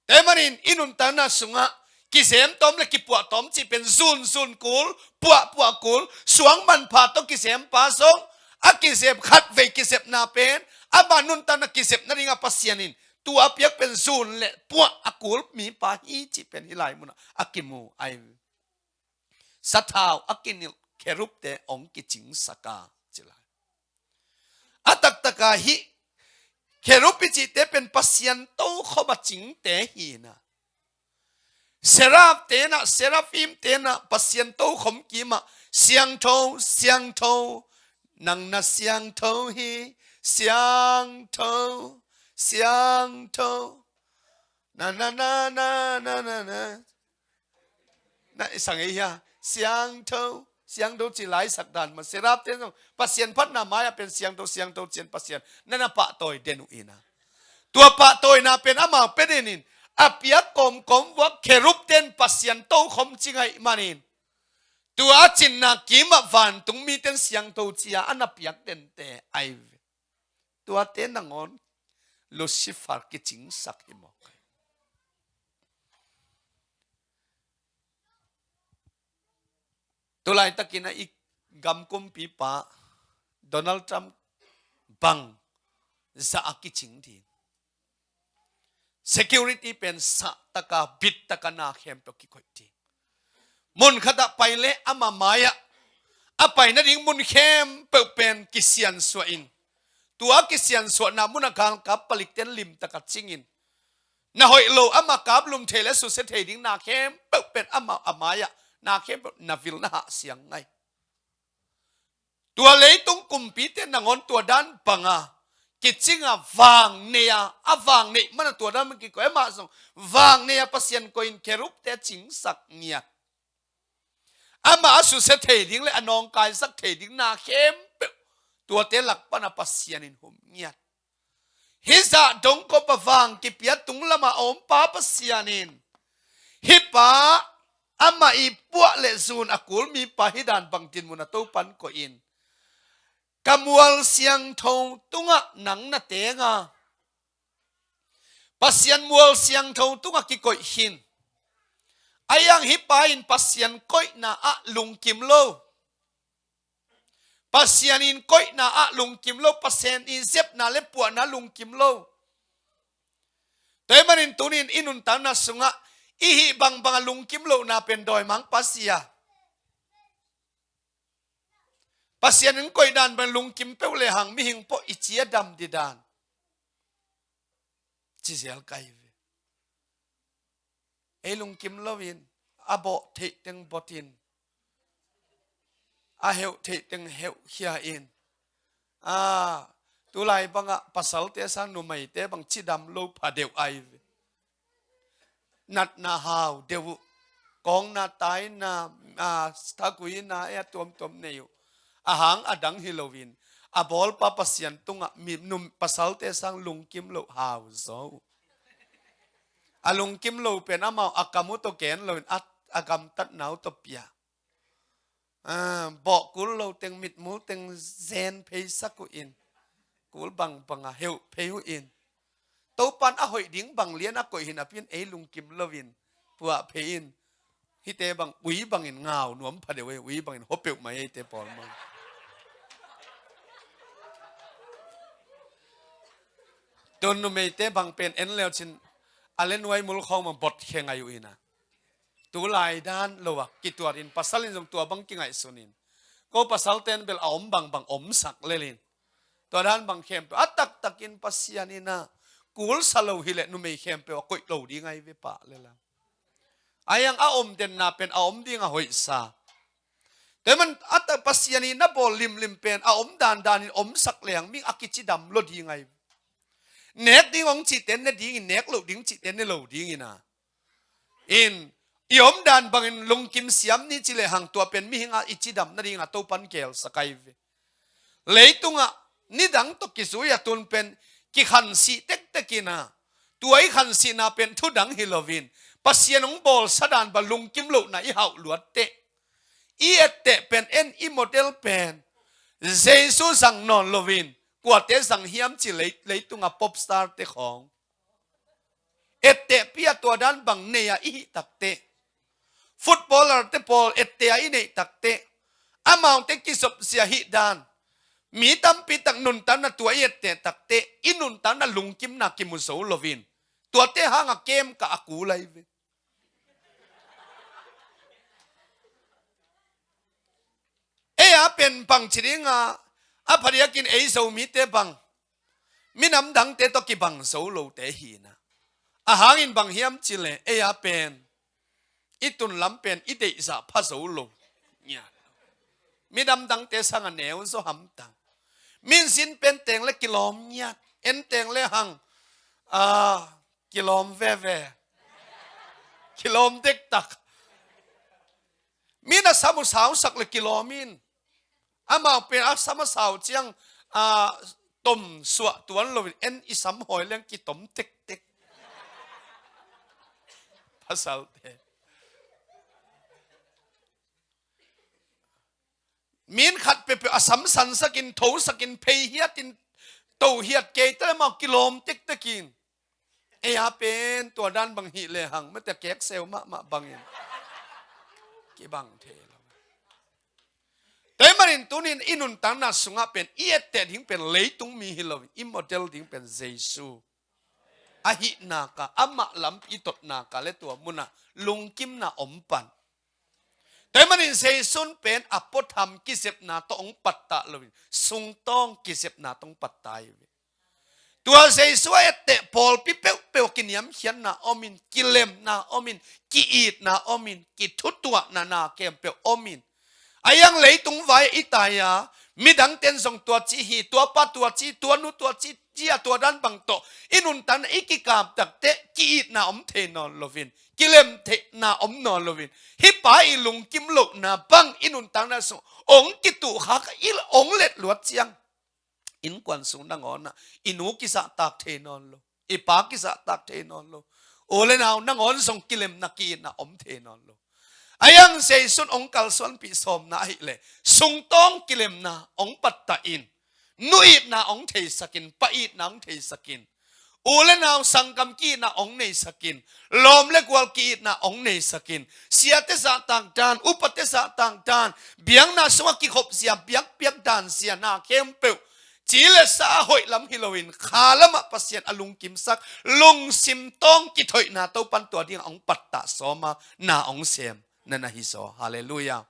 Tua ahih manin i nuntakna sungah kizem tawm le kipuah tawm cih pen zun zun kul, puah puah kul. Suang manpha tawh kizempa zong a kizep, khatvei kizepna pen ama nuntakna kizepna dingah Pasian in tua a piak pen zun le puah a kul mipa hi cih pen hih lai munah a kimu ai. Sathau a kinilh kherubte hong kicingsak a, ci lai. A taktaka hih kherub i cihte pen Pasian tokhom a cingte hi na. Serapte na, seraphimte na Pasian tokhom kimah siangtho, siangtho, nang na siangtho hi, siangtho, siangtho. Na, na, na, na, na, na, na. Na, i sang ei hia? Siangtho, siangtho ci laisak dan mah. Serapte zong Pasian phatna mai-ah pen siangtho, siangtho ci-in Pasian na na pahtawi den uh hi na. Tua pahtawina pen amau pia den in, a piak kawmkawm vuak kherubten Pasian tokhom cing ahih manin, tua a cinna kimah vantung miten siangtho ci-a a na piak dente ai ve. Tuate nangawn Lucifer kicingsak hi mawk. Tulaitakin a i gam kumpipa Donald Trump bang zah a kicing ding. Security pen sah taka, bit taka na khempeuh kikoih ding. Mun khatah pai leh ama mai-ah a pai nading mun khempeuh pen kisiansuah in, tua kisiansuahna munah galkap palikten limtaka cingin, na hoih lo ama kaplum thei le susia thei ding na khempeuh pen ama a mai-ah na khempeuh na vil na hah siang ngai. Tua leitung kumpite nangawn tua dan banga kicing a, vang nei a, a vang neih mana tua dan bang kikoih. Amah zong vang nei a Pasian koih in kherubte cingsak ngiat. Amah a susia thei ding le a nawngkaisak thei ding na khempeuh tuate lak pana Pasian in hum ngiat. Hih zah dong kop a vang kipia tung lama a om pa Pasian in, hih pa amah i puah le zun a kul mipa hi dan bang dinmun a Topan koih in, ka mual siangtho tungah nang na teng a, Pasian mual siangtho tungah kikoih khin. Ahi hang hih pa in Pasian koihna ah lungkim lo. Pasian in koihna ah lungkim lo, Pasian in zepna le puahna lungkim lo. Tua ahih manin tunin i nuntakna sungah i hih bangbang a lungkim lohna pen dawimangpa si a, Pasian in koih dan bang lungkim peuh le hang mihing pawh i ci a dam dih dan. Ci zel kai ve. Ei lungkim loin, a bawh theih teng bawtin, a heuh theih teng heuh khia in. A, tulai bangah pasalte sang numeite bang cidam lo pha deuh ai ve. Natna hau deuh uh. Kawngna, taina, a, thakuina, e, a tuamtuam nei uh. A hang a dang hi loin, a bawlpa Pasian tungah mi, num, pasalte sang lungkim loh hau zaw uh. A lungkim lo pen amau a kam uh tawh gen loin, a, a gamtatna uh tawh pia. A, bawh kul lo teng, mitmul teng zen pheisak uh in, kul bangbang a heuh phei uh in. Topan a hoih ding bang lian a koih hi napi in ei lungkim loin puah phei in. Hihte bang ui bangin ngau nuam pha deuh ei, ui bangin hua peuhmah eite pawl mah. Tun numeite bang pen en leucin a le nuai mul khawng bang bot khe ngai uh ina. Tulai dan lo a kituat in, pasal in zong tua bang kingaihsun in, ko pasalten bel a om bangbang omsak lel in. Tua dan bang khempeuh a taktakin Pasian in a kulsa lo hileh numei khempeuh a koih lo ding ai ve pah le lam. Ahi hang a om denna pen a om ding a hoihsa. Tua ahih man a tak Pasian in a bawl limlim pen a om dandan in omsak leng mi a kicidam lo ding ai ve. Nek ding hong cihte ne dingin, nek loh ding cihte ne lo dingin a. In, i om dan bangin lungkim siam ni ci lehang tua pen mihing a i cidam nading a Topan gelsak ai ve. Leitungah nidang tawh kizui a tun pen kikhansih tektek in a, tua i khansihna pen thudang hi loin, Pasian hong bawlsa dan bang lungkim lohna i hauh luat teh. I etteh pen en, i model pen Jesu zang nawn loin, kuate zang hiam ci lei, leitungah popstar te khawng. Ettehpi a tua dan bang nei a i hih takteh, footballer te pawl etteh a i neih takteh, amaute kizopzia hih dan, mi tampi tak nuntakna tua i etteh takteh, i nuntakna lungkimna kimu zo loin, tuate hang a kem kah a kul ai ve. Ei a pen bangci ding a, a phadiakin ei Zomite bang minam dangte tawh kibang zo lote hi na. A hangin bang hiam ci leh, ei a pen i tun lam pen i deihzah pha zo lo. Ngiat. Minam dangte sang a neu zaw hamtang. Min zin pen teng le kilawm ngiat. En teng le hang, a, kilawm veve. Kilawm dektak. Min a sam uh sausak le kilawm in. Amau pen a sam a sau ciang, a, tom suah tuan loin en, i sam hawi leng kitom tektek. Pasalte. Min khat peuhpeuh a sam sansakin, thosakin, phei hiatin, to hiat kei ta le amau kilawm tektekin. Ei a pen tua dan bang hih lehang, mate kek seu mahmah bangin kibang thei lo. Tua ahih manin tunin i nuntakna sungah pen i etteh ding pen leitung mi hi loin, i model ding pen Jesu. Ahih nak a, amah lampi i tot nak a le tua munah lungkimna om pan. Tua ahih manin Jesu pen a puatham kizepna tawh hong pattah loin, sungtawng kizepna tawh hong pattah hi ve. Tua Jesu a etteh pawlpi peuhpeuh kiniamkhiatna omin, kilemna omin, ki-itna omin, kithutuahna na khempeuh omin. Ahi hang leitung vai i tai a, Midang ten zong tua ci hi, tua pa tua ci, tua nu tua ci, cia tua dan bang tawh i nuntakna i kikap takteh ki-itna om thei nawn loin, kilem theihna om nawn loin, hih pa i lungkim lohna bang i nuntakna sung ong kituh khak a, i ong let luat ciang innkuan sung nangawn ah i nu kizahtak thei nawn lo, i pa kizahtak thei nawn lo. U le nau, nangawn zong kilemna ki-itna om thei nawn lo. Ahi hang Zeisun ong kalsuanpih sawmna ahih leh sungtawng kilemna ong pattah in, nu itna ong theisakin, pa itna ong theisakin, u le nau sanggam ki-itna ong neisakin, lawm le gual ki-itna ong neisakin, siate zahtak dan, upate zahtak dan, biakna sungah kikhop zia, biakpiak dan zia, na khempeuh ci le sa a hoih lam hi loin kha lamah Pasian a lungkimsak, lungsim tawng kithoihna Topan tua dingah ong pattah sawm a, na ong sem na na hi zaw. Halleluiah.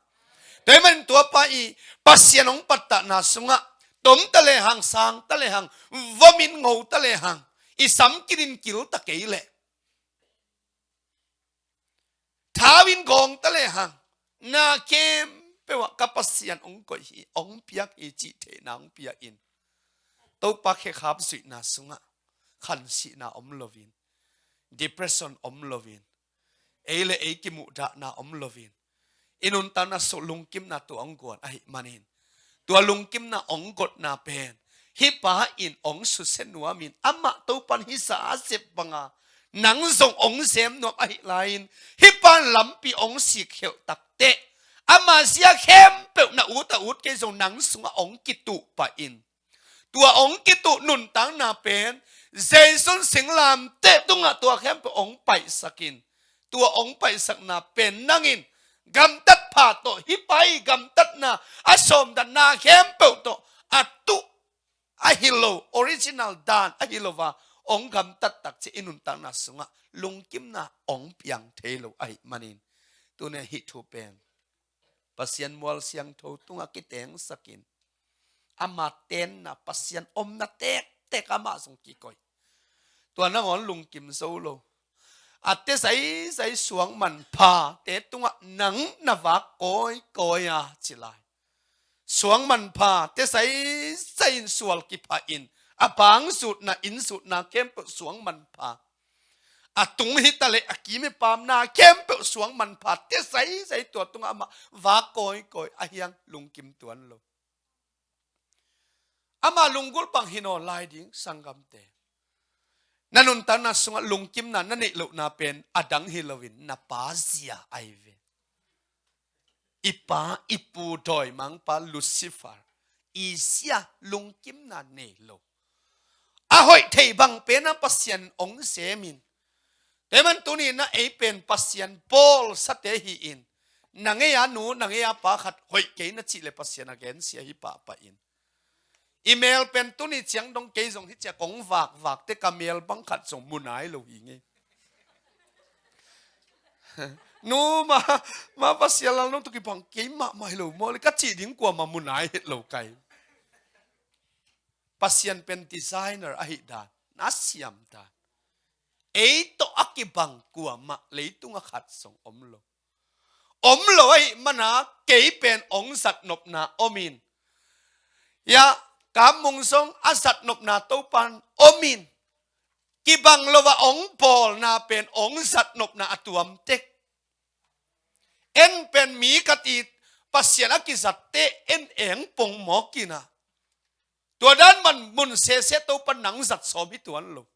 Tua ahih manin tua pa i Pasian ong pattahna sungah tom ta lehang, sang ta lehang, vom in ngo ta lehang, i sam kinin kil ta kei leh, thau in gawng ta lehang, na khempeuh ah ka Pasian ong koih hi, ong piak hi cih theihna ong pia in, Topa khekhap zuihna sungah khansihna om loin, depression om loin, ei le ei kimuhdahna om loin, i nuntakna sung lungkimna tua ong guan ahih manin, tua lungkimna ong gotna pen hih pa in ong susia nuamin, amah Topan hih sa a sep banga nang zong ong sem nuam ahih lai-in, hih pan lampi ong sikkhelh takteh, ama zia khempeuh na ut a ut kei zong nang sungah ong kituh pah in, tua ong kituh nuntakna pen Zeisun singlamteh tungah tua khempeuh ong paihsakin, tua ong paihsakna pen nangin gamtat pha tawh hih pa i gamtatna a sawmdatna khempeuh tawh a tuh ahi lo, original dan ahi lo a ong gamtat tak ciang i nuntakna sungah lungkimna ong piang thei lo ahih manin, tuni hih thu pen Pasian mual siangtho tungah kitengsakin, ama tenna, Pasian omna tektek amah zong kikoih. Tua nangawn lungkim zo lo. A te zaizai suang manphate tungah nang na vak kawikawi a ci lai. Suang manphate zaizai in sual kiphahin, a bang zutna, inn zutna khempeuh suang manpha, a tung hi ta leh a kim i pamna khempeuh suang manphate zaizai tua tungah amah vak kawikawi, ahi hang lungkim tuan lo. Ama lunggulh bang hi nawn lai ding, sanggamte. Na nuntakna sungah lungkimna na neih lohna pen a dang hi loin na pa zia ahi ve. I pa, i pu dawimangpa Lucifer i zia lungkimna nei lo. A hoih thei bang pen a Pasian ong semin, tua ahih man tuni na ei pen Pasian bawlsate hi-in, na ngei a nu, na ngei a pa khat hoih kei na cih leh Pasian a gensia hi pahpah in. I mel pen tuni ciang dong kei zong hi ciang kong vakvak teh ka mel bang khat zong mu nai lo hi ngei. Nu ma, ma Pasian lal nong tu kibang kei mahmah hi lo maw le ka cih ding kuamah mu nai het lo kai. Pasian pen designer ahih dan, na siam dan. Ei tawh a kibang kuamah leitungah khat zong om lo. Om lo ahih mana kei pen ong zatnopna omin, ya, Kam Mung zong a zatnopna Topan omin, kibang lo a ong bawlna pen ong zatnopna a tuam tek. En pen mi ka ti, Pasian a kizatte en eng pong mawk in a, tua dan man mun sese Topan nang zat sawm hi tuan lo.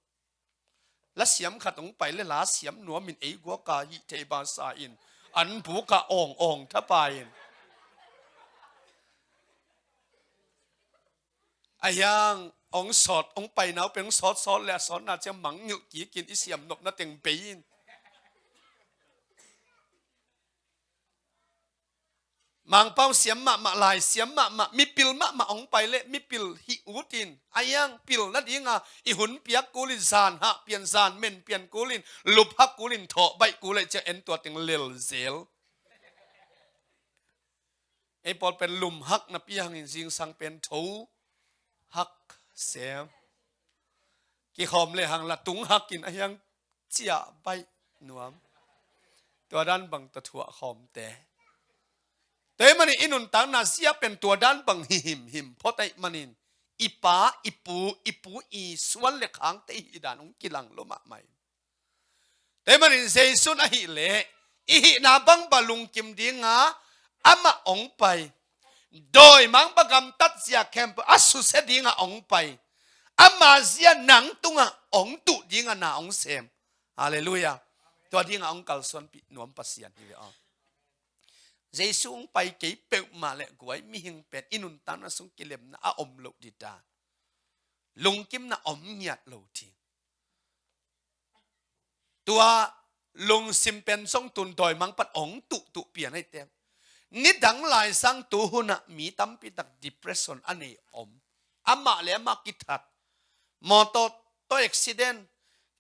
La siam khat ong pai le la siam nuamin ei guaka hih thei basa in an buka awng awng thapa in. Ahi hang ong sawt, ong pai nau pen ong sawt sawt le a sawtna ciang mangngilh kikin i siam nopna teng bei in. Mangpau siam mahmah, lai siam mahmah, mipil mahmah ong pai le mipil hih utin, ahi hang pil nadinga i hun piak kulin, zan hah pian, zan men pian kulin, lup hak kulin, thawh baih kul ahih ciang en tua teng lel zel. Ei pawl pen lum hak napi hangin zingsang pen tho hak sem. Kikhawm le hang la tung hakin ahi hang ciah baih nuam. Tua dan bang tawh thuah khawmte. Tua ahih manin i nuntakna zia pen tua dan bang hi himhim phot ahih manin i pa, i pu, i pu i suan le khangte i hih dan hong kilang lo mahmah hi. Tua ahih manin Jesu in ahih leh i hihna bang bang lungkim ding a amah hong pai. Dawimangpa gamtat zia khempeuh a susia ding a hong pai. Ama zia nang tungah hong tuh ding a na hong sem. Halleluiah. Tua ding a hong kalsuanpih nuam Pasian hi ve aw. Jesu hong pai kei peuhmah leh guai mihing pen i nuntakna sung kilemna a om loh ding ta. Lungkimna om ngiat lo ding. Tua lungsim pen zong tun dawimangpa'n hong tuhtuh pian ahih teh. Nidang lai sang tu hunah mi tampi tak depression a nei om. Amah le amah kithat. Mawtaw tawh accident.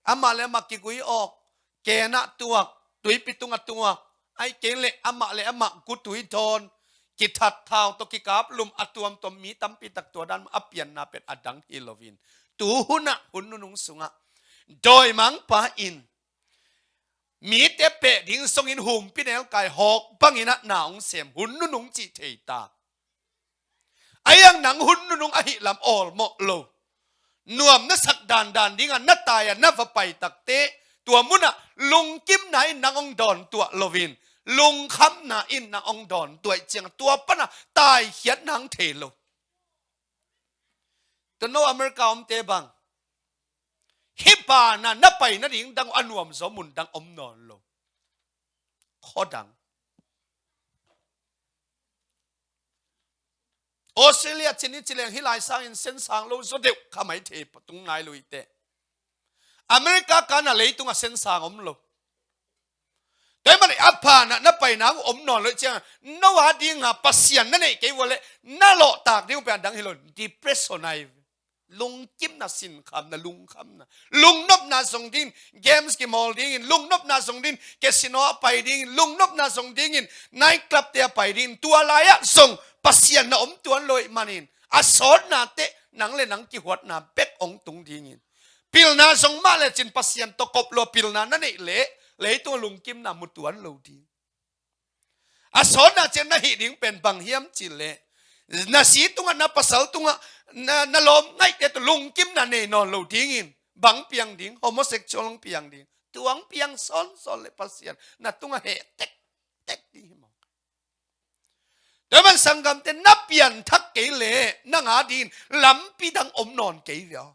Amah le amah kigui awk. Kena tuak. Tuipi tungah tuak. Ahih kei leh amah le amah gutui dawn. Kithat thau tawh kikap lum a tuamtuam mi tampi tak tua dan a pianna pen a dang hi loin. Tu hunah hun nunung sungah. Dawimangpa in. Mite peh ding songin humpi nelkai hawk bangin a na hong sem hun nunung cih thei ta. A iang nang hun nunung ahih lam awlmawh lo. Nuam na sak dandan ding a na tai a na va pai takteh tua munah lungkimna in nang hong dawntuah loin lungkhamna in nang hong dawntuah ih ciang tua pana taikhiat nang thei lo. Tua no America omte bang hih banah na pai nading dang a nuam zaw mun dang om nawn lo. Khuadang Australia cin i ci leng hih lai sangin sen sang lo zaw deuh kha mai thei tung nai lo ih teh. America kana leitungah sen sang om lo. Tua ahih manin a phanah na paina om nawn lo ih ciangin no a dinga Pasian na neih kei uh leh na lawhtak ding uh pen a dang hi lo. Depression ai. Lungkimna, sinkhamna, lungkhamna. Lungnopna zong dingin, games kimawl dingin, lungnopna zong dingin, casino a pai dingin, lungnopna zong dingin, night club te a pai dingin, tua lai-ah zong Pasian na om tuan lo ih manin. A sawtna teh, nang le nang kihuatna bek hong tung dingin. Pilna zong mah lecin Pasian tawh kop lo pilna na neih leh, leitung lungkimna mu tuan lo ding. A sawtna ciang na hih ding pen bang hiam cih leh. Na si tungah, na pasal tungah, na, na lawm ngaihte tawh lungkimna nei nawn lo dingin. Bang piang ding, homosexual hong piang ding. Tua hong piang sawnsawn leh Pasian. Na tungah heh tektek ding hi mawk. Tua ahih manin sanggamte na pianthak kei leh, nang a dingin, lampi dang om nawn kei ve aw.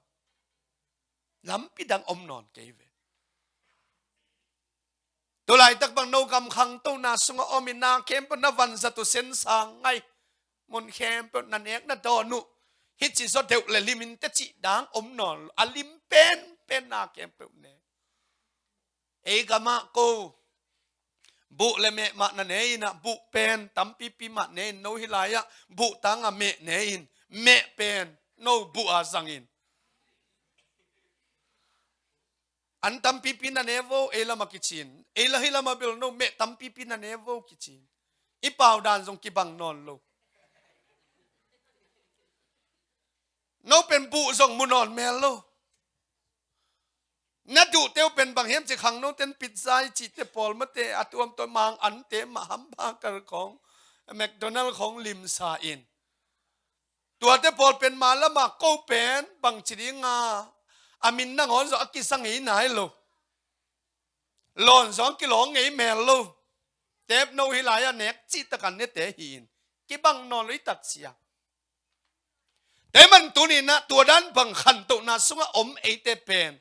Lampi dang om nawn kei ve. Tua laitak bang no gam khangtona sungah om in na khempeuh na vanzat uh sen sang ngai. Mun khempeuh na nek na dawn uh. Hih ci zaw deuh le lim in teh cih dang om nawn lo. A lim penpen na khempeuh nek. Ei gamah ko. Buh le meh mah na ne in ah buh pen tampipi mah ne in no hih lai-ah buh tangah meh ne in. Meh pen no buh a zang in. An tampipi na ne vo, ei lamah kici in. Ei la hih lamah bel no meh tampipi na ne vo kici in. I pau dan zong kibang nawn lo. No pen buh zong mu nawn mel lo. Na duhte uh pen bang hiam cih khangnote in pizza i cihte pawl mate a tuamtuam mang ante mah hamburger khawng, McDonald khawng limsa in. Tuate pawl pen ma lamah ko pen bangci dinga a min nangawn zong a kisa ngei nai lo. Lawn zong a kilawng ngei mel lo. Tep no hih lai-ah nek cihtak an nete hi in. Kibang nawn lo i tat sia. Tua ahih man tuni-in ah tua dan bang khantohna sungah om eite pen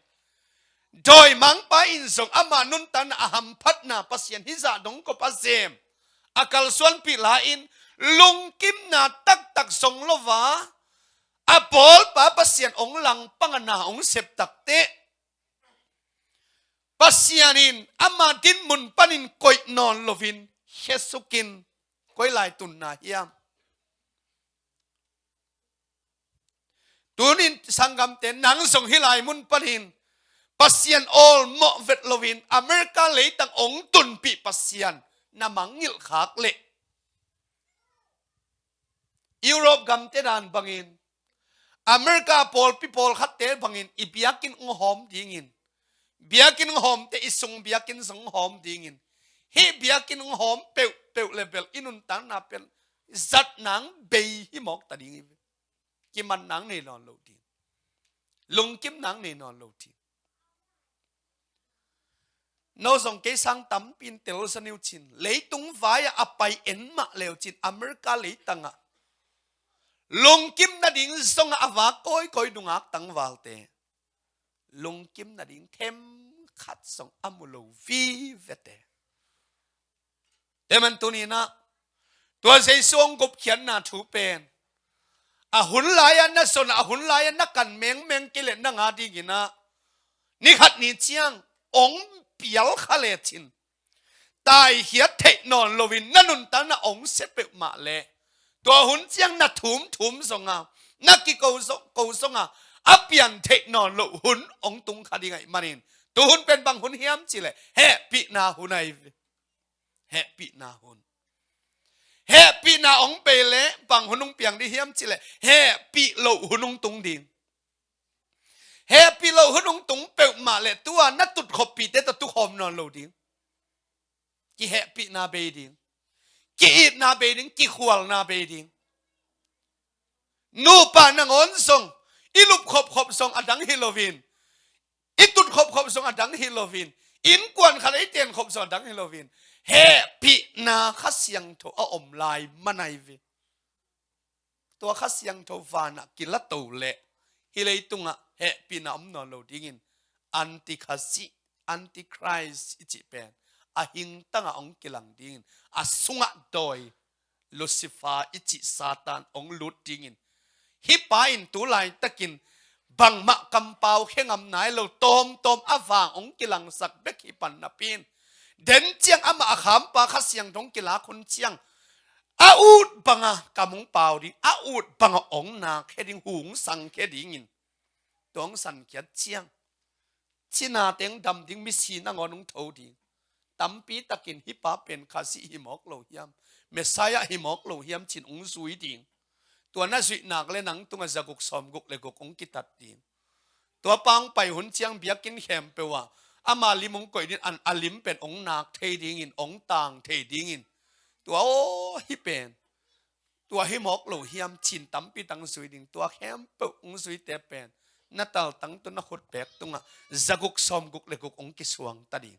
dawimangpa in zong ama nuntakna a hamphatna Pasian hih zah dong kop a zem a kalsuanpih lai-in lungkimna taktak zong lo a, a bawlpa Pasian hong langpang a na hong sep takteh Pasian in ama dinmun panin koih nawn loin khesuk in koi lai tunna hiam? Tunin sanggamte nang zong hih lai mun panin Pasian awlmawh vet loin America leitang hong tunpih Pasian na mangngilh khak leh Europe gamte dan bangin America pawlpi pawlkhatte bangin i biakinn hong hawm dingin, biakinn hong hawmte i sung biakinn zong hong hawm dingin, Hih biakinn hong hawm peuhpeuh le bel i nuntakna pen zat nang bei hi mawk ta ding hi ve. Kiman nang nei nawn lo ding. Lungkim nang nei nawn lo ding. No zong kei sang tampi in telsa niu cin. Leitung vai-ah a pai en mah leu cin. America leitangah lungkim nading zongah a vak kawikawi nungak tangvalte lungkim nading themkhat zong a mu lo vivete. Teman tuninah tua Jesu hong gupkhiatna thu pen a hun lai-ah na zon, a hun lai-ah na kan mengmeng kei leh nang a dinginah nikhat ni ciang hong pial kha lecin taikhiat theih nawn loin na nuntakna hong sia peuhmah leh tua hun ciang na thumthum zonga, na kiko zong, ko zonga a pian theih nawn loh hun hong tung kha ding ahih manin tu hun pen bang hun hiam cihleh hehpihna hun ahi ve. Hehpihna hun. Hehpihna hong bei leh bang hun hong piang ding hiam cihleh hehpih loh hun hong tung ding. Hehpih loh hun hong tung peuhmah leh tua na tutkhopihte tawh tukhawm nawn lo ding. Kihehpihna bei ding. Ki-itna bei ding. Kikhualna bei ding. Nupa nangawn zong i lupkhopkhop zong a dang hi loin, i tutkhopkhop zong a dang hi loin, innkuan khat ei tenkhop zong a dang hi loin, hehpihna Kha Siangtho a om lai man ahi ve. Tua Kha Siangtho vanah kilato leh hih leitungah hehpihna om nawn lo dingin antikhasi, antichrist i cih pen a hingtangah hong kilang dingin a sungah dawi Lucifer i cih Satan hong lut dingin hih pa in tu laitakin bangmah kampau khe ngam nai lo tawmtawm a vang hong kilangsak bek hi pan napi in den ciang amah a khampa Kha Siangtho hong kilak hun ciang a ut banga kam hong pau ding, a ut banga hong nak khe ding, hong sang khe dingin tua hong sankhiat ciang cina teng dam ding, misi nangawn hong tho ding. Tampi takin hih pa pen Khazih hi mawk lo hiam, Messiah hi mawk lo hiam cin hong zui ding. Tua na zuih nak le nang tungah zaguk sawmguk le guk hong kitat ding. Tua pa hong pai hun ciang biakinn khempeuh ah ama lim hong koih ding, an a lim pen hong nak thei dingin, hong tang thei dingin. Tua aw hih pen tua hi mawk lo hiam cin tampi tang zui ding. Tua khempeuh hong zuite pen na taltang tawh na khutpek tungah zaguk sawmguk le guk hong kisuang ta ding.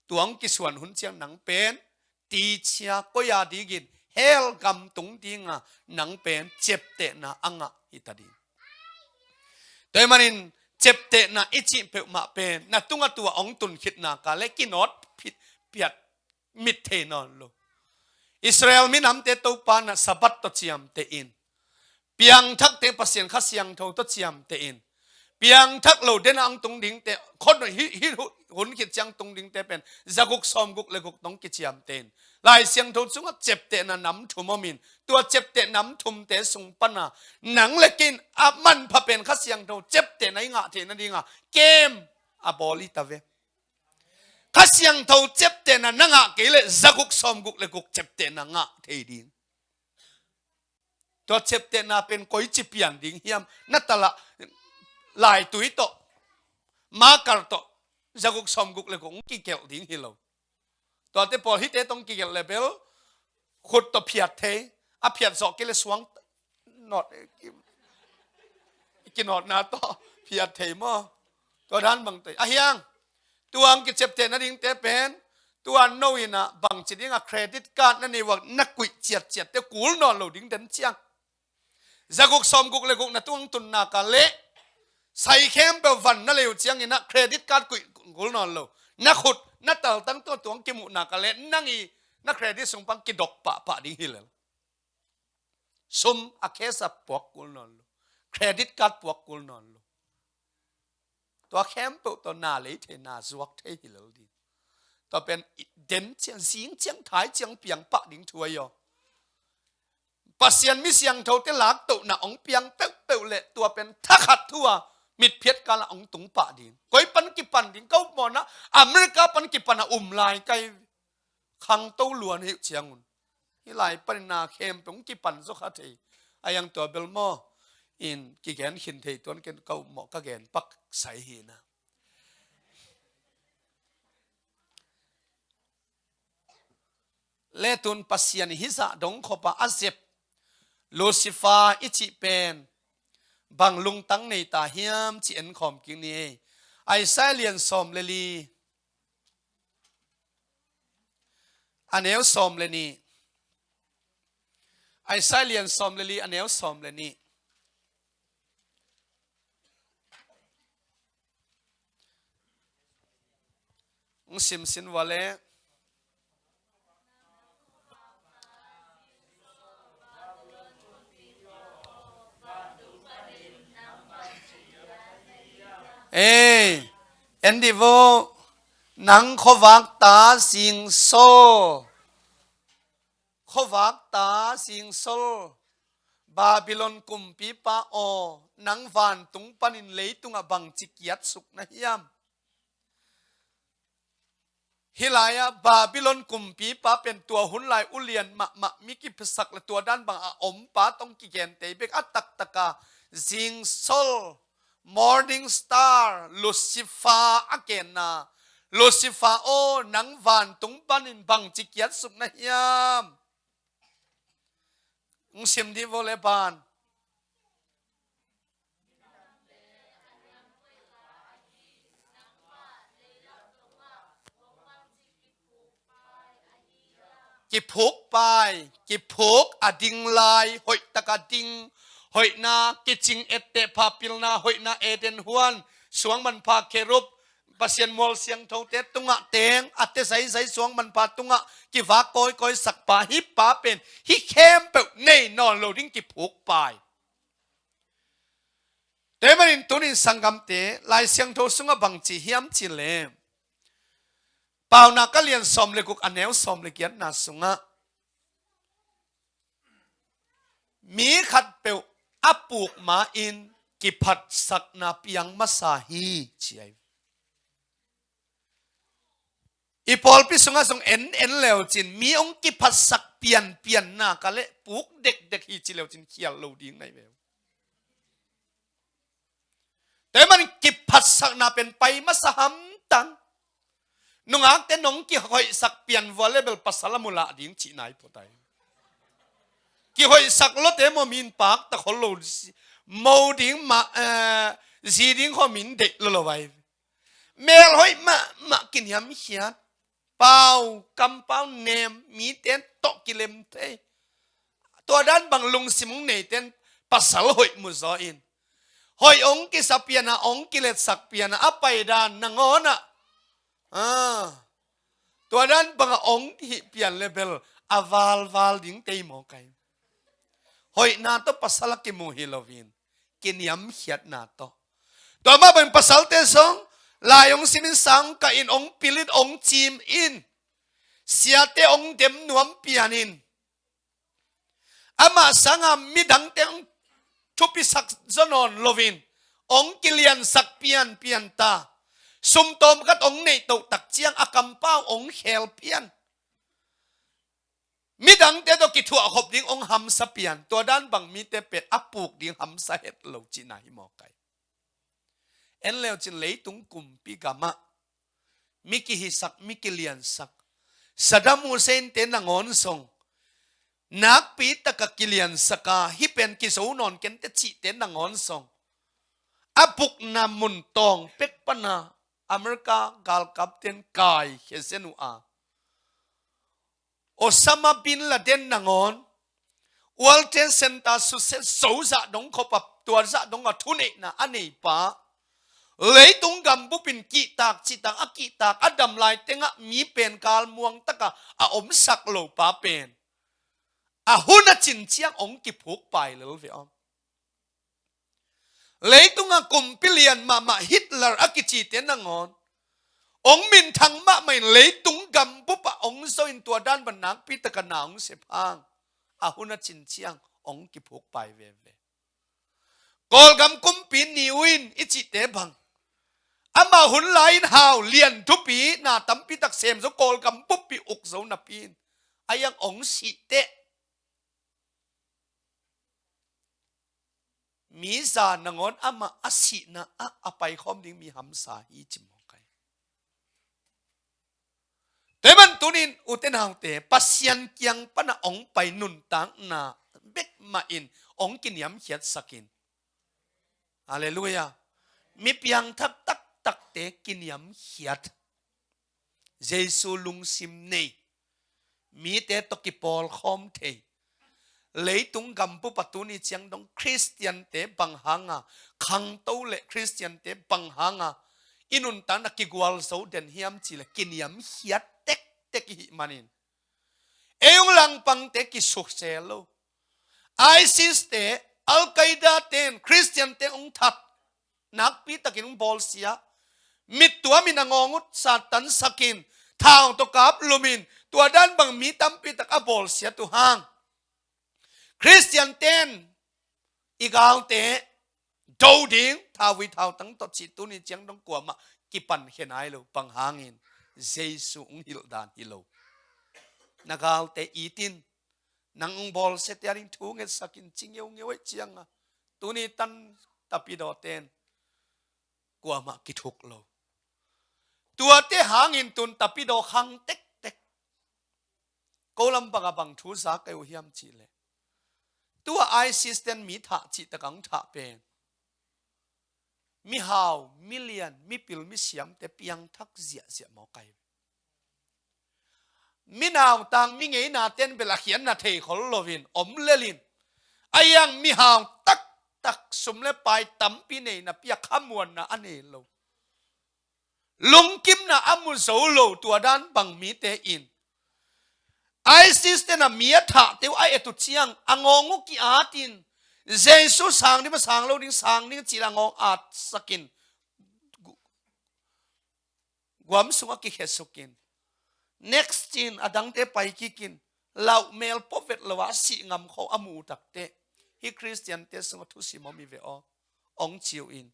Tua hong kisuan hun ciang nang pen tichia koi a dingin hell gam tung dinga nang pen ciaptehna a ngah hi ta ding. Tua ahih manin ciaptehna i cih peuhmah pen na tungah tua hong tun khitna ka le kinawt phit piat mit thei nawn lo. Israel minamte Topa na Sabbath tawh ciamteh in, piangthakte Pasian Kha Siangtho tawh ciamteh in, piangthak lo dena ang tung dingte, khon hi, hi hu-, hun khit ciang tung dingte pen zaguk sawmguk le guk tawh kiciamteh in, Lai Siangtho sungah ciaptehna nam thum om in, tua ciapteh nam thumte sung pana nang le kei in a manpha pen Kha Siangtho ciaptehna i ngah theih nadinga kem a bawl i ta ve. Kha Siangtho ciaptehna na ngah kei leh zaguk sawmguk le guk ciaptehna ngah thei ding. Tua ciaptehna pen koici pian ding hiam? Na talah laitui tawh, makar tawh zaguk sawmguk le guk hong kigelh ding hi lo. Tuate pawl hihte tawh hong kigelh le bel khut tawh phiat thei, a phiat zawh kei le suang nawt, kinawtna tawh phiat thei maw? Tua dan bang tei a hiang. Tua hong kiciapteh nadingte pen tua no inah bangci dingah credit card na nei uh a na kuih ciatciatte kul nawn lo ding den ciang. Zaguk sawmguk le guk na tung hong tunna ka leh sai khempeuh van na lei uh cianginah credit card kuih kul nawn lo. Na khut na taltang tua tua hong kimuhna ka leh nang i na credit sung pan kidok pahpah ding hi lel. Sum a cash a puak kul nawn lo. Credit card puak kul nawn lo. Tua khempeuh tawh na lei thei, na zuak thei hi lel ding. Tua pen i den ciang, zing ciang, thai ciang piang pah ding thu ahi aw. Pasian mi siangthote laktohna hong piang peuhpeuh le tua pen thakhat thu a mitphiat kalah hong tung pah ding. Koi pan kipan ding, ka upmawhna America pan kipan a um lai ka hi. Khangto luan hi uh ciangun hih lai panin na khempeuh hong kipan zaw kha thei. A hiang tua bel maw in kigen khin thei tuan ken ka upmawh ka gen pak sai hi na. Le tun Pasian i hih zah dong khop a a zep Lucifer i cih pen bang lungtang nei ta hiam cih en khawm kik ni ei. Isaiah lian sawm le li, a neu sawm le nih. Isaiah lian sawm le li, a neu sawm le nih. Hong simsin vua le. Ei, en dih vo, nang khuavak ta Zingsol. Khuavak ta Zingsol. Babylon kumpipa aw, nang vantung panin leitungah bangci kiatsuk na hiam? Hih lai-ah Babylon kumpipa pen tua hun lai ulian mahmah, mi kiphasak le tua dan bang a ompa tawh hong kigentei bek a, taktaka Zingsol, Morning Star, Lucifer a genna. Lucifer aw, nang vantung panin bangci kiatsuk na hiam? Hong sim dih vo le ban. Kiphukpai, kiphuk a ding lai, hoihtaka ding, hoihna kicing etteh pha pilna, hoihna Eden huan, suangmanpha kherub, Pasian mual siangthote tungah teng, a te zaizai suangmanpha tungah kivak kawikawi sakpa, hih pa pen hih khempeuh nei nawn lo ding kiphukpai. Tua ahih manin tunin sanggamte, Lai Siangtho sungah bangci hiam cih leh, Paunak a lian sawm le guk, a neu sawm le giatna sungah, mi khatpeuh a puk ma-in kiphatsakna piang masa hi, ci ahi. I pawlpi sungah zong en en leucin, mi hong kiphatsak pianpianna ka leh puk dekdek hi ci leucin khial lo ding nai ve. Tua ahih manin kiphatsakna pen pai masa hamtang. Nungakte nong kihoihsak pian vua le bel pasal a mu lah ding cihna hi pawtai. Kihoihsak lote maw, min pakta khol lo, mo ding mah, eh, zi ding khaw min deih lo lo vai. Mel hoih mahmah kiniamkhiat, pau, kampau nem, mite tawh kilem thei. Tua dan bang lungsim hong neite in pasal hoih mu zaw in. Hoih hong kisa pian a, hong kiletsak pian a, a pai dan nangawn ah, ah, tua dan bang a hong hih pian le bel a valval ding tei mawk ai. Hoihna tawh pasal a kimu hi loin, kiniamkhiatna tawh. Tua mah bangin pasalte zong lai hong simin, sang kah in, hong pil in, hong cim in, siate hong dem nuam pian in, amah sanga midangte hong thupisak zaw nawn loin, hong kiliansak pianpian ta. Sumtawm khat hong neih toh tak ciang a kampau hong khel pian. Midangte tawh kithuahkhop ding hong hamsa pian, tua dan bang mite pen a puk ding hamsa het lo cihna hi mawk ai. En leucin leitung kumpi gamah mi kihisak, mi kiliansak, Saddam Hussein te nangawn zong nakpi taka kiliansak a, hih pen kizo nawn kente cihte nangawn zong a bukna mun tawng pek pana America galkapten kai khia zen uh a, Osama bin Laden nangawn World Trade Center susia zo zah dong khop a, tua zah dong a thuneihna a neipa, leitung gambup in kihtak cihtak a kihtak, a dam lai tengah mi pen galmuang taka a omsak lo pa pen a hun a cin ciang hong kiphukpai lel ve aw. Leitunga kumpi lian mahmah Hitler a kicite nangawn hong minthang mahmah in leitung gambup ah hong zo in, tua dan bang nakpi taka na hong sep hang a hun a cin ciang hong kiphukpai veve. Kawlgam kumpi Ne Win i cihte bang, amah hun lai-in hau lian thupi, na tampi tak sem zo, Kawlgam buppi uk zo napi in, a iang hong sih teh mi za nangawn amah a sihna ah a paikhawm ding mi hamsa hi ci mawk ai. Tua ahih manin tunin ute naute, Pasian kiang pana hong pai nuntakna bek mahin hong kiniamkhiatsakin. Halleluiah. Mi piangthak taktakte kiniamkhiat. Jesu lungsim nei. Mite tawh kipawlkhawm thei. Leitung gambup ah tuni ciang dong Khristiante bang hanga, khangto le Khristiante bang hanga i nuntakna kigualzo den hiam cih leh kiniamkhiat tektek i hih manin. Ei hong langpangte kisukse lo. ISIS te, Al-Qaeda ten Khristiante hong that nakpi takin hong bawlsia. Mittuamin a ngawng uh sattansakin, thau tawh kap lumin, tua dan bang mi tampi tak a bawlsia uh hang. Khristianten i galte do ding, thauvui thautang tawh cih tuni ciang dong kuamah kipankhia nai lo, bang hangin Jesu hong hilh dan hi lo. Na galte itin, nang hong bawlsiate a ding thu ngetsakin ci ngeungeu ahih cianga, tuni tan tapidawten kuamah kithuk lo. Tuate hangin tun tapidaw khang tektek. Ko lam banga bang thu za ka hi uh hiam cih leh, tua ISIS ten mi thah cih tak a hong thah pen mihau, milian, mipil, misiamte piangthak ziahziah mawk ahi. Minautang, mi ngeina ten bel a khiatna thei khol loin om lelin, a hiang mihau taktak, sum le pai tampi neina pi a khamuanna a nei lo, lungkimna a mu zo lo, tua dan bang mite in ISIS ten a mi a thahte uh a et uh ciang a ngawng uh ki-atin, Jesu sang ding maw, sang lo ding, sang ding cih leh a ngawng atsakin guam sungah kikhesukin, next cin a dangte pai kikin, lauh mel pua vet lo a sih ngam khawng a mu uh takteh, hih Khristiante sungah thusim om hi ve aw, hong ci uh in.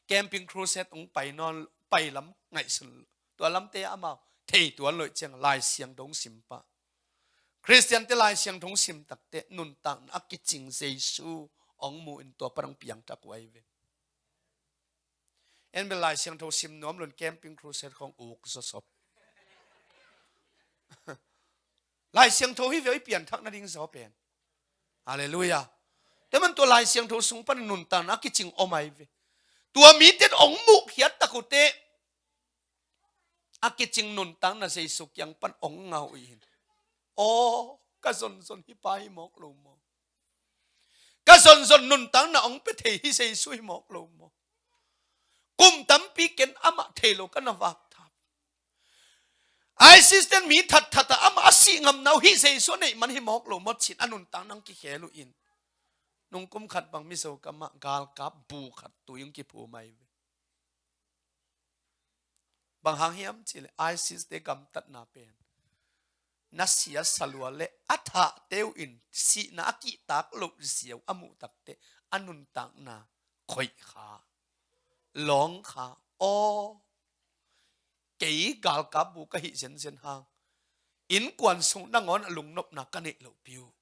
Camping crusade hong pai nawn, pai lam ngaihsun, tua lamte amau thei tuan lo ahih ciang Lai Siangtho hong sim pah. Khristiante Lai Siangtho hong sim takteh nuntakna a kicing Jesu hong mu in tua pan hong piangthak uh ahi ve. En bel Lai Siangtho sim nuam loin camping crusade khawng uk zawsop. Lai Siangtho hi ve aw, i pianthak nading zaw pen. Halleluiah. Tua ahih manin tua Lai Siangtho sung pan nuntakna a kicing om ahi ve. Tua mite in hong muh khiat tak uh teh, a kicing nuntakna Jesu kiang pan hong ngah uh hi. Aw, ka zonzon hih pa hi mawk lo maw? Ka zonzon nuntakna hong pia thei hih Jesu hi mawk lo maw? Kum tampi ken amah thei lo ka na vak thap. ISIS ten mi thatthat a amah a sih ngamna uh hih Jesu a neih man hi mawk lo maw, ci-in a nuntakna hong kikhel uh in. Nung kum khat bang Mizo gamah galkap bu khat tui hong kiphum ahi ve. Bang hang hiam cih leh ISIS te gamtatna pen, na sia salua le a thahte uh in sihna a kihtak loh ziau a muh takteh a nuntakna khoih kha, lawng kha. Aw, kei galkap bu ka hih zenzen hang, innkuan sung nangawn a lungnopna ka neih lohpi uh.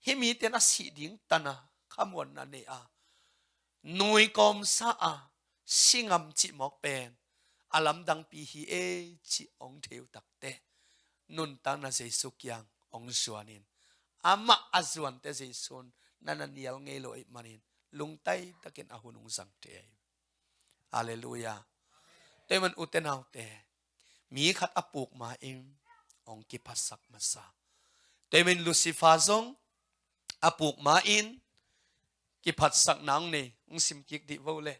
Hih mite in a sih ding tana khamuanna nei a, nui kawmsa a, si ngam cih mawk pen a lamdangpi hi ei, ci-in hong thei uh takteh, nuntakna Jesu kiang hong zuanin, amah a zuante Jesu in na na nial ngei lo ahih manin lungtaitakin a hun hong zang thei ahi. Halleluiah. Tua ahih manin ute naute, mi khat a puk ma-in hong kiphatsak masa. Tua ahih manin Lucifer zong a puk ma-in kiphatsakna hong nei, hong sim kik dih vo le.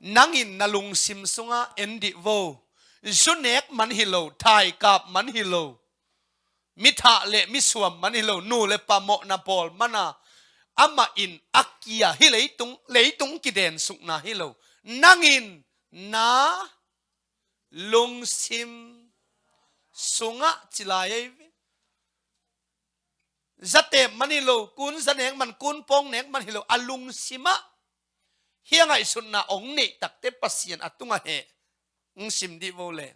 Nang in na lungsim sungah en dih vo. Zu nek man hi lo, thaikap man hi lo, mi thah le mi suam man hi lo, nu le pa mawhna bawl man a, amah in a kia hih leitung, leitung kidensukna hi lo. Nang in na lungsim sungah ci lai ahi ve. Zatep man hi lo, kun zanek man, kun pawng nek man hi lo, a lungsimah hih a ngaihsutna hong neih takteh Pasian a tungah heh. Hong sim dih vo le.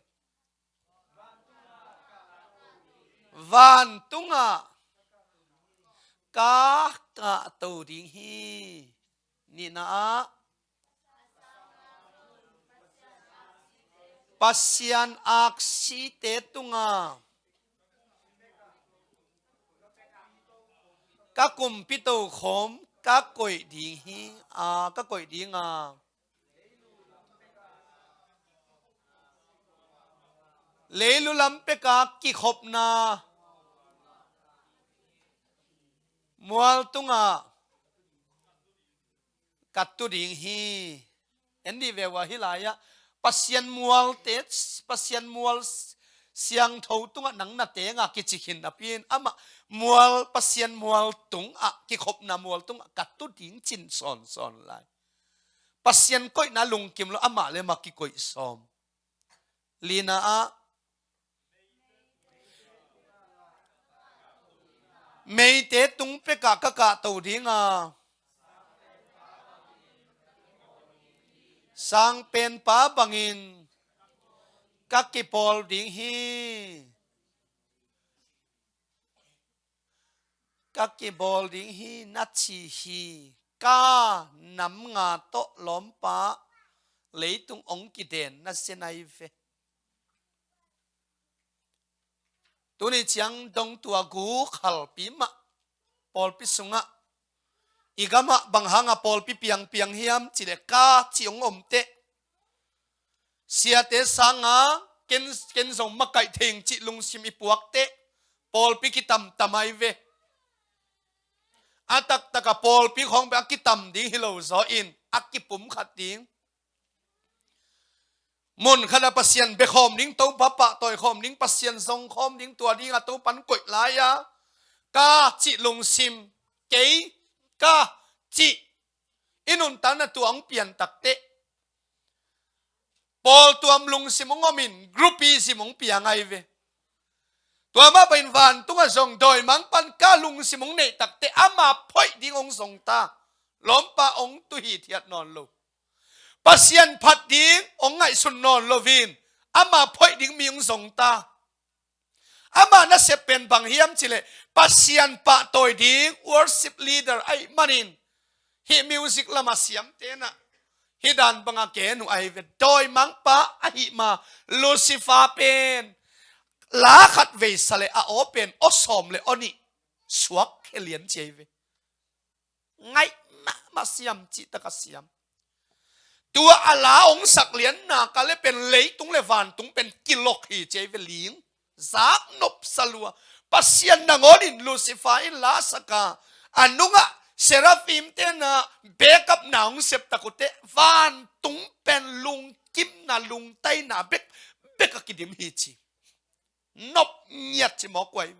Vantungah ka kahto ding hi. Nihna ah, Pasian aksite tunga ka kumpi tokhom ka koih ding hi, a, ka koih ding a. Leilu lam peka kikhopna mual tunga ka tu ding hi. En dih ve ua, hih lai-ah Pasian mualte, Pasian mual siangtho tungah nang na teng a kici khin napi-in, amah mual, Pasian mual tungah, kikhopna mual tungah ka tu ding cin sawnsawn lai. Pasian koihna lungkim lo, amah le amah kikoih sawm. Lina ah, meite tung pekah ka kahto ding a, sangpenpa bangin ka kipawl ding hi. Ka kibawl ding hi na ci hi. Ka nam nga tawh lawmpa leitung hong kiden na sia nai ve. Tuni ciang dong tua gu khalpi mah pawlpi sungah, i gamah bang hanga pawlpi piangpiang hiam cileh ka ci hong om teh, siate sanga ken, ken zong makaih thei ing cih lungsim i puak teh, pawlpi kitamtam ai ve. A taktaka pawlpi khawng pen a kitam ding hi lo zaw in, a kipumkhat ding. Mun khatah Pasian bia khawm ding, Topa pahtawi khawm ding, Pasian zong khawm ding, tua dinga Topan koih lai-a ka cih lungsim, kei ka cih i nuntakna tua hong piantak teh, pawltuam lungsim hong om in, groupism hong piang ai ve. Tua mah bangin vantungah zong dawimangpan ka lungsim hong neihtak teh, ama phoih ding hong zong ta. Lawmpa hong tu hithiat nawn lo. Pasian phat ding hong ngaihsun nawn loin, ama phoih ding mi hong zong ta. Ama nasep pen bang hiam cileh, Pasian pahtawi ding worship leader ahih manin, hih music lama siam tenah hih dan banga gen uh ai ve. Dawimangpa ahih ma Lucifer pen la khat veisa le a aw pen aw sawm le aw nih suak khia lian ci ai ve. Ngaih mahmah siam cihtak a siam. Tua a la hong sak lianna ka le pen leitung le vantung pen kilok hi ci ai ve ling. Zak nopsa lua. Pasian nangawn in Lucifer in la saka, a nungah Seraphim tena backup na hong septak uh teh, vantung pen lungkimna lungtaina bek bek a kidim hi ci. Nop ngiat ci mawk uh ai.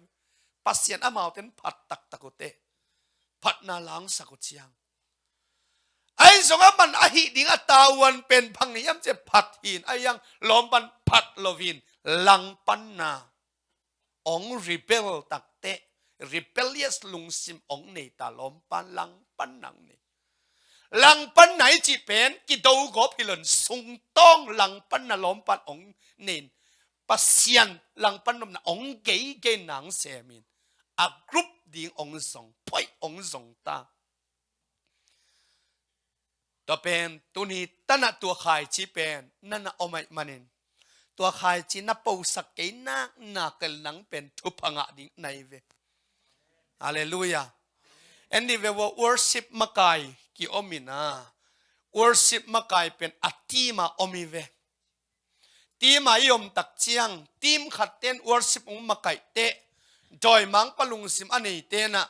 Pasian amaute in phat taktak uh teh, phatna la hong sak uh ciang, ahi zong aman ahih ding a tavuan pen bang hiam ci phat hi in, ahi hang lawmpan phat loin langpanna hong rebel tak teh, rebellious lungsim hong nei ta, lawmpan langpanna hong nei. Langpanna i cih pen kido gawp hi loin, sungtawng langpanna lawmpan hong nei in, Pasian langpan nopna hong geigei nang sem in, a group ding hong zong, phoih hong zong ta. Tua pen tuni tanah tua khaici pen nana om ahih manin, tua khaici na posak kei nak nak el nang pen thupha ngah ding nai ve. Halleluiah. En dih ve ua, worship makai ki-om in a, worship makai pen a team a om hi ve. Team a i om tak ciang, team khat ten worship hong makaih teh, dawimangpa lungsim a nei tenah,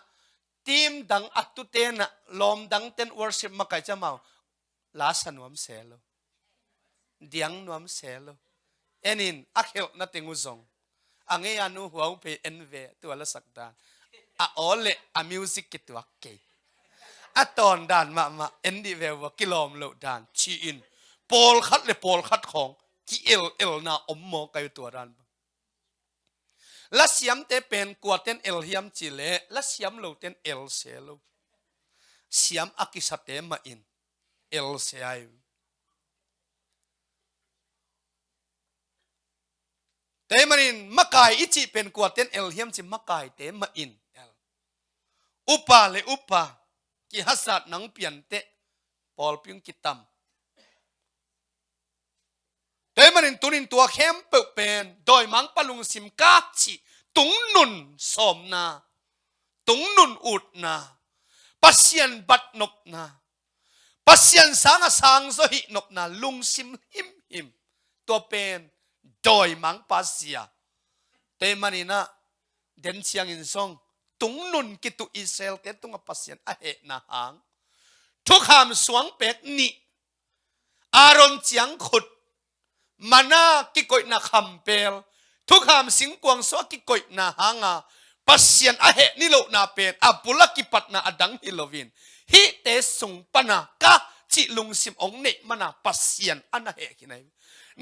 team dang a tu tenah, lawm dang ten worship makaih ciang amau la sa nuam se lo. Diang nuam se lo. En in, a khelhna teng uh zong, a ngei a nu huau phei en ve, tua la sak dan, a aw le a music kituak kei. A tawn dan mahmah, en dih ve ua, kilawm loh dan ci-in, pawlkhat le pawlkhat khawng ki-el elna om mawk ai uh tua dan. Lasiamte pen kuaten el hiam cih leh, lasiam loten el se lo. Siam a kisate mah in el se ai. Tua ahih manin makai i cih pen kuaten el hiam cih, makaite mah in el. Upa le upa kihasat nang pian teh, pawlpi hong kitam. Tua ahih manin tunin tua khempeuh pen dawimangpa lungsim ka cih, tungnun sawmna, tungnun utna, Pasian batnopna, Pasian sanga sangzaw hih nopna, lungsim himhim. Tua pen dawimangpa zia. Tua ahih manin ah, den ciangin zong, tungnun kituh Israelte tungah Pasian a hehna hang, thukham suang pek nih, Aaron ciangkhut, manna kikoihna khampel, thukham singkuang suah kikoihna hanga Pasian a heh nilohna pen a bul a kipatna a dang hi loin, hihte sung pana ka cih lungsim hong neih mana Pasian a na heh khin ahi ve.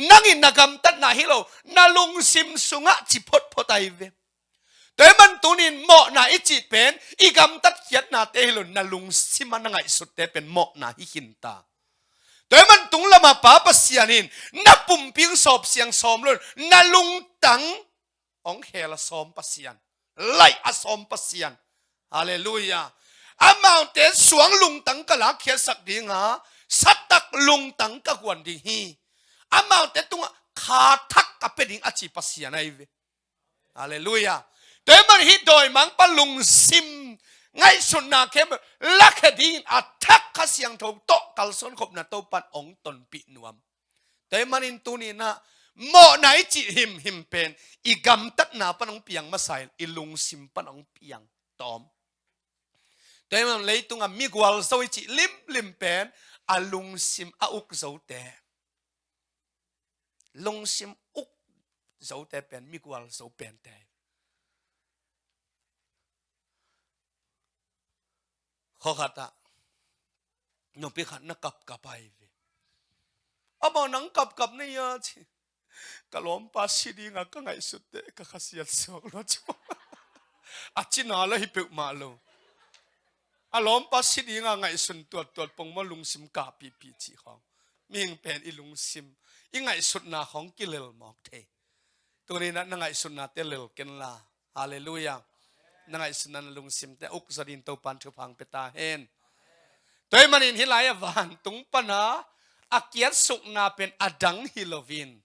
Nang in na gamtatna hi lo, na lungsim sungah ci photphot ahi ve. Tua ahih man tunin mawhna i cih pen i gamtat khiatnate hi lo, na lungsim a na ngaihsutte pen mawhna hi khin ta. Tua ahih man tung lama Pa Pasian in na pumpi hong sawp siang sawm lo, na lungtang hong khel a sawm Pasian, laih a sawm Pasian. Halleluiah. Amaute suang lungtang ka lakkhiatsak dinga, satak lungtang ka guan ding hi. Amaute tungah kha thak ka pia ding a ci Pasian ahi ve. Halleluiah. Tua ahih man hih dawimangpa lungsim ngaihsutna khempeuh lakhia dingin a thak Kha Siangtho tawh kalsuan khopna Topan hong tonpih nuam. Tua ahih manin tuninah mawhna i cih himhim pen i gamtatna pan hong piang masa in, i lungsim pan hong piang tawm. Tua ahih man leitungah migual zo i cih limlim pen a lungsim a uk zote, lungsim uk zote pen migual zo pente. Khua khatah nupi khat na kapkap ahi ve. Amah, nang kapkap na hia ci. Ka lawmpa si dinga ka ngaihsutte ka khasiat suak lua ci. A cina la hi peuhmah lo. A lawmpa si dinga ngaihsun tuattuat pongmawh, lungsim kahpihpih cih khawng. Mihing pen i lungsim, i ngaihsutna khawng kilel mawk thei. Tuninah na ngaihsutnate lel kenla. Halleluiah. Na ngaihsutna, na lungsimte uk zaw dingin Topan thupha hong pia ta hen. Tua ahih manin hih lai-ah vantung pana a kiatsukna pen a dang hi loin,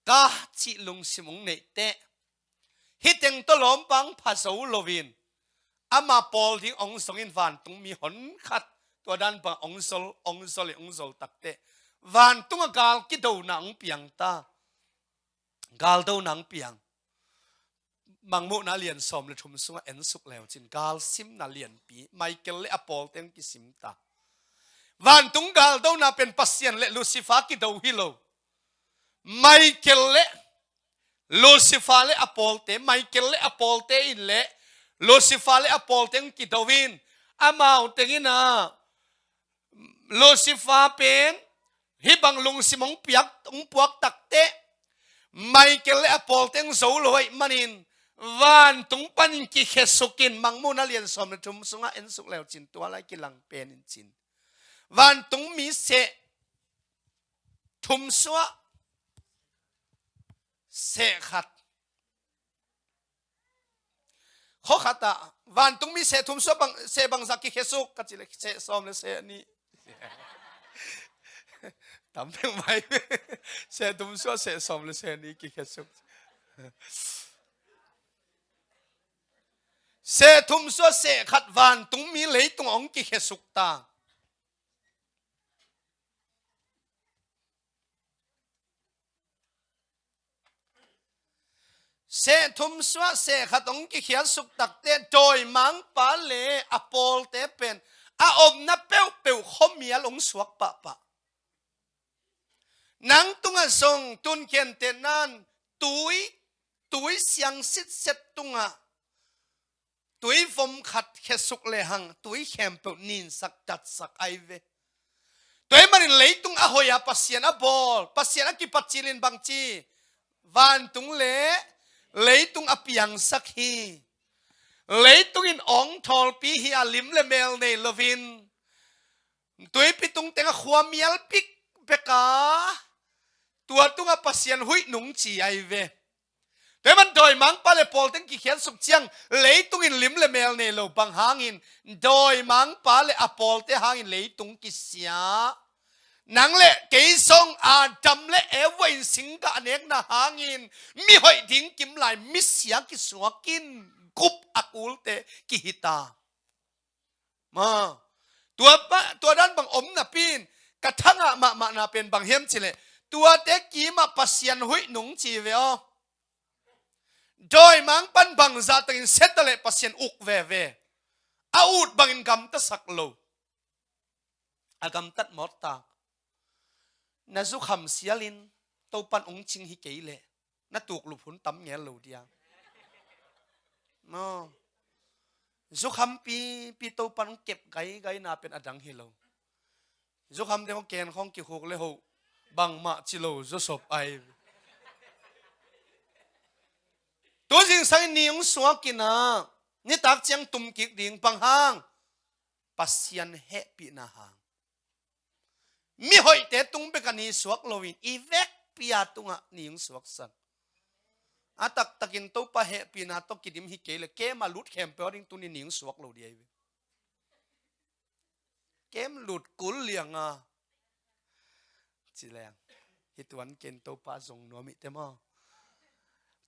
ka cih lungsim hong neih teh, hih teng tawh lawmpa hong pha zo loin, ama pawl ding hong zongin vantungmi honkhat tua dan bang hong zol, hong zol in hong zol takteh, vantungah gal kidona hong piang ta. Galdona hong piang. Mangmuhna lian sawm le thum sungah ensuk leucin, galsimna lianpi, Michael le a pawlte hong kisim ta. Vantung galdona pen Pasian le Lucifer kido hi lo. Michael le Lucifer le a pawlte, Michael le a pawlte in le Lucifer le a pawlte hong kido in, amau tenginah Lucifer pen hih bang lungsim hong piak, hong puak takteh, Michael le a pawlte hong zo lo ahih manin, vantung panin kikhia sukin, Mangmuhna lian sawm le thum sungah ensuk leucin, tua lai kilang pen in cin. Vantungmi seh thum suah, seh khat. Khua khatah vantungmi seh thum suah bang, seh bangzah kikhia suk ka cih leh, seh sawm le seh nih. Tam peuhmah hi. Seh thum suah seh sawm le seh nih kikhia suk. Seh thum suah seh khat vantungmi leitungah hong kikhia suk ta. Seh thum suah seh khat hong kikhiatsuk takteh, dawimangpa le a pawlte pen a omna peuhpeuh khuamial hong suak pahpah. Nang tungah zong tun khentehna-in tui, tui siang sitset tungah tui vom khat khiasuk lehang tui khempeuh ninsak datsak ahi ve. Tua ahih manin leitung a hoih a Pasian a bawl, Pasian a kipat cilin bangci, vantung le leitung a piangsak hi. Leitung in awngthawlpi hi a, lim le mel nei loin, tuipi tung tengah khuamial pikpek a, tua tungah Pasian huih nungci ahi ve. Tua ahih man dawimangpa le pawlteng kikhiatsuk ciang leitung in lim le mel nei lo, bang hangin? Dawimangpa le a pawlte hangin leitung kisia. Nang le kei zong Adam le Eva in singgah nekna hangin mihoih ding kimlai misia kisuak in gup a kulte kihita. Ma, tua, pa, tua dan bang om napi in ka thangah mahmahna pen bang hiam cih leh, tuate kimah Pasian huih nung ci ve aw. Dawimangpan bangzah takin sia ta leh Pasian uk veve. A ut bangin gamtasak lo. A gamtat mawk ta. Na zukham sialin Topan ong cing hi kei leh na tuklup hun tam ngel lo dia. No. Zukham pipi Topan ong kep gaigai na pen a dang hi lo. Zukham te hong ken khong kikhuk le ho bangmah ci lo, zusop ai. Tu zingsang in ni ong suak in ah, nitak ciang tum kik ding, bang hang? Pasian hehpihna hang. Mihoihte tung bek a ni suak loin i vekpi a tungah ni ong suaksak. A taktakin Topa hehpihna tawh kidim hi kei leh kem a lut khempeuh a ding tuni ni ong suak lo dia hi ve. Kem lut kul liang a. Ci leng. Hi tuan ken Topa zong nuam i te maw.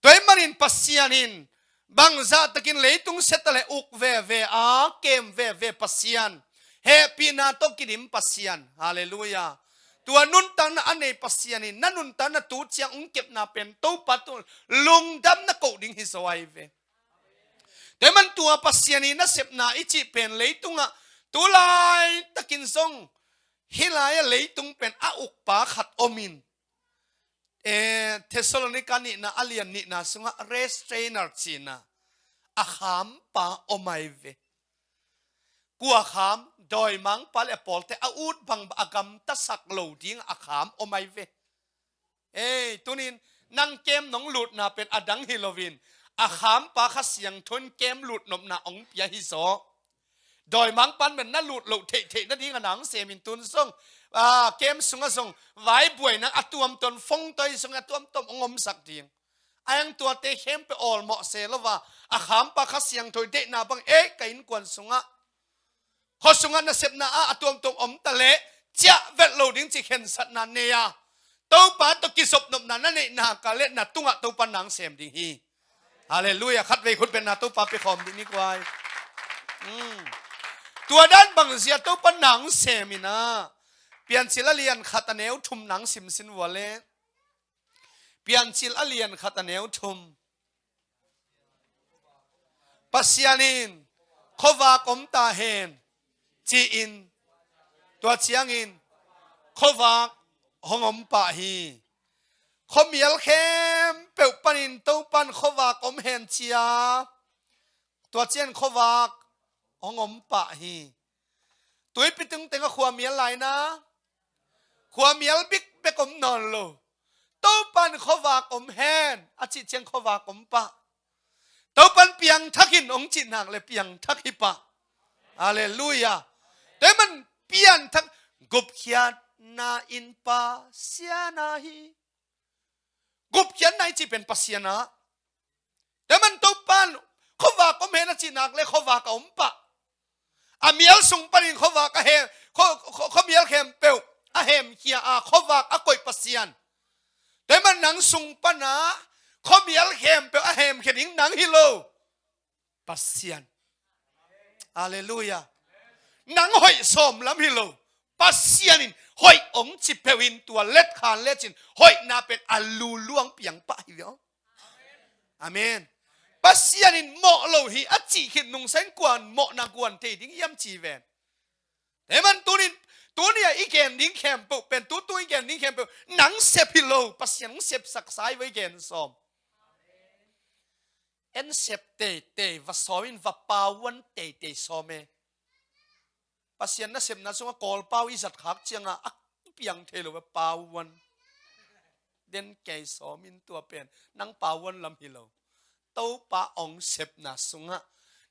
Tua ahih manin Pasian in bangzah takin leitung sia ta leh uk veve a, kem veve Pasian. Hehpihna tawh kidim Pasian. Halleluiah. Tua nuntakna a nei Pasian in na nuntakna tu ciang ong kepna pen Topa tungah lungdam na koh ding hi zaw ahi ve. Tua ahih man tua Pasian i nasepna i cih pen leitungah tu laitakin zong hih lai-ah leitung pen a ukpa khat om in. Eh, Thessalonika nihna a lian nihna sungah restrainer cihna a khampa om ahi ve. Kua kham? Dawimangpa le a pawlte a ut bang a gamtasak lo ding a kham om ahi ve. Ei, tunin nang kem nong lutna pen a dang hi loin a khampa Kha Siangtho in kem lut nopna ong pia hi zaw. Dawimangpan pen na lut loh theihtheih nading a nang sem in tun zong, ah, kem sungah zong vaibuai nang a tuamtuam, fongtawi sungah a tuamtuam ong omsak ding. A eng tuate khempeuh awlmawh se lo a, a khampa Kha Siangtho i deihna bang, ei, ka innkuan sungah, khuasungah nasepna ah a tuamtuam om ta leh ciah vet lo ding cih khensatna nei a, Topa tawh kizop nopna na neihna ka leh na tungah Topa nang sem ding hi. Halleluiah. Khatvei khut beng na Topa pia khawm dih ni kuai. Hmm. Tua dan bang zia Topa nang sem in ah, Piancil a lian khat a neu thum nang simsin vua leh. Piancil a lian khat a neu thum. Pasian in khuavak om ta hen ci-in, tua ciangin khuavak hong om pah hi. Khuamial khempeuh panin Topan khuavak om hen ci-a, tua ciang khuavak hong om pah hi. Tuipi tungteng a khuamial lai na, khuamial bikbek om nawn lo. Topan khuavak om hen a cih ciang khuavak om pah. Topan piangthak in ong cih nak leh piangthak hi pah. Halleluiah. Tua ahih man piangthak, gupkhiatna in Pasian ahi. Gupkhiatna i cih pen Pasian ah. Tua ahih man Topan khuavak om hen a cih nak leh khuavak a om pah. A mial sung panin khuavak a hem, khua, khua, khuamial khempeuh a hemkhia a, khuavak a koih Pasian. Tua ahih man nang sung pana khuamial khempeuh a hemkhia ding nang hi lo, Pasian. Halleluiah. Nang hoih sawm lam hi lo, Pasian in hoih ong ci peuh in tua letkhan lecin hoihna pen a luluang piang pah hi ve aw. Amen. Pasian in mawh lo hi a cih khit nungsa in kuan mawhna kuan thei ding hiam ci ven. Tua ahih man tunin, tuni a i gen ding khempeuh pen, tutu i gen ding khempeuh nang sep hi lo, Pasian hong sepsak sa hi ve, i gen sawm. En sep teitei, va sawm in va pauan teitei sawm e. Pasian nasepna sungah Kawlpau i zat khak ciangah a piang thei lo, va pauan. Den kei sawm in tua pen nang pauan lam hi lo. Topa ong sepna sungah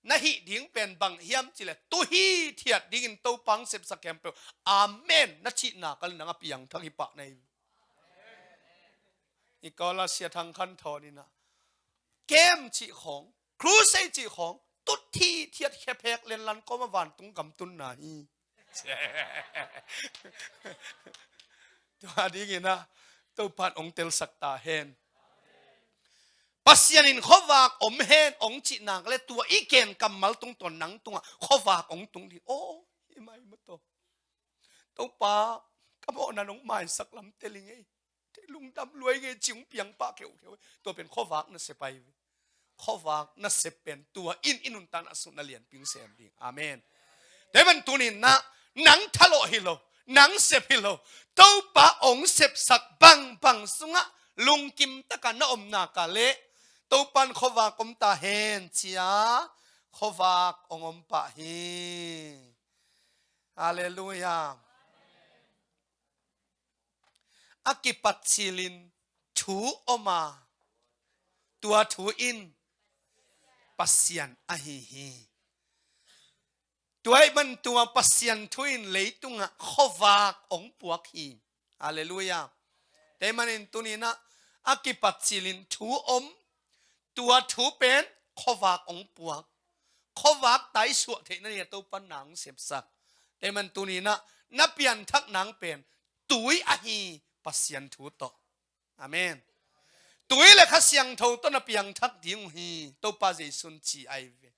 na hih ding pen bang hiam cih leh, tu hithiat dingin Topa ong sepsak khempeuh amen na cihna kal nang a piangthak hi pah na hi. I kawla Sia Thang Khan Thawn in ah, Kem cih khawng, crusade cih khawng, tut thi thiat khephek lenlan kawma vantung gam tunna hi. Tua dingin ah Topan ong telsak ta hen. Pasian in khuavak om hen ong cih nak le tua i gen kammal tungtawn nang tungah khuavak ong tung ding. Aw, hi mai maw taw. Topa, ka mawhna nong maisak lam tel ing ei. Lungdam lua ing ei ci ong piang pah kheukheu. Tua pen khuavak nasep ahi ve. Khuavak nasep pen tua in i nuntakna sung na lianpi ong sem ding. Amen. Tua ahih man tunin ah nang thalawh hi lo, nang sep hi lo, Topa ong sepsak bangbang sungah lungkim taka na om nak leh Topan khuavak om ta hen ci-a khuavak ong om pah hi. Halleluiah. A kipat cilin thu om a, tua thu in Pasian ahi hi. Tua ahih man tua Pasian thu in leitungah khuavak ong puak hi. Halleluiah. Tua ahih manin tuninah a kipat cilin thu om, tua thu pen khuavak ong puak. Khuavak taisuah theihna dingah Topan nang sepsak. Tua ahih man tuninah na pianthak nang pen tui ahi, Pasian thu tawh. Amen. Tui le Kha Siangtho tawh na piangthak ding uh hi, Topa Jesu'n ci ahi ve.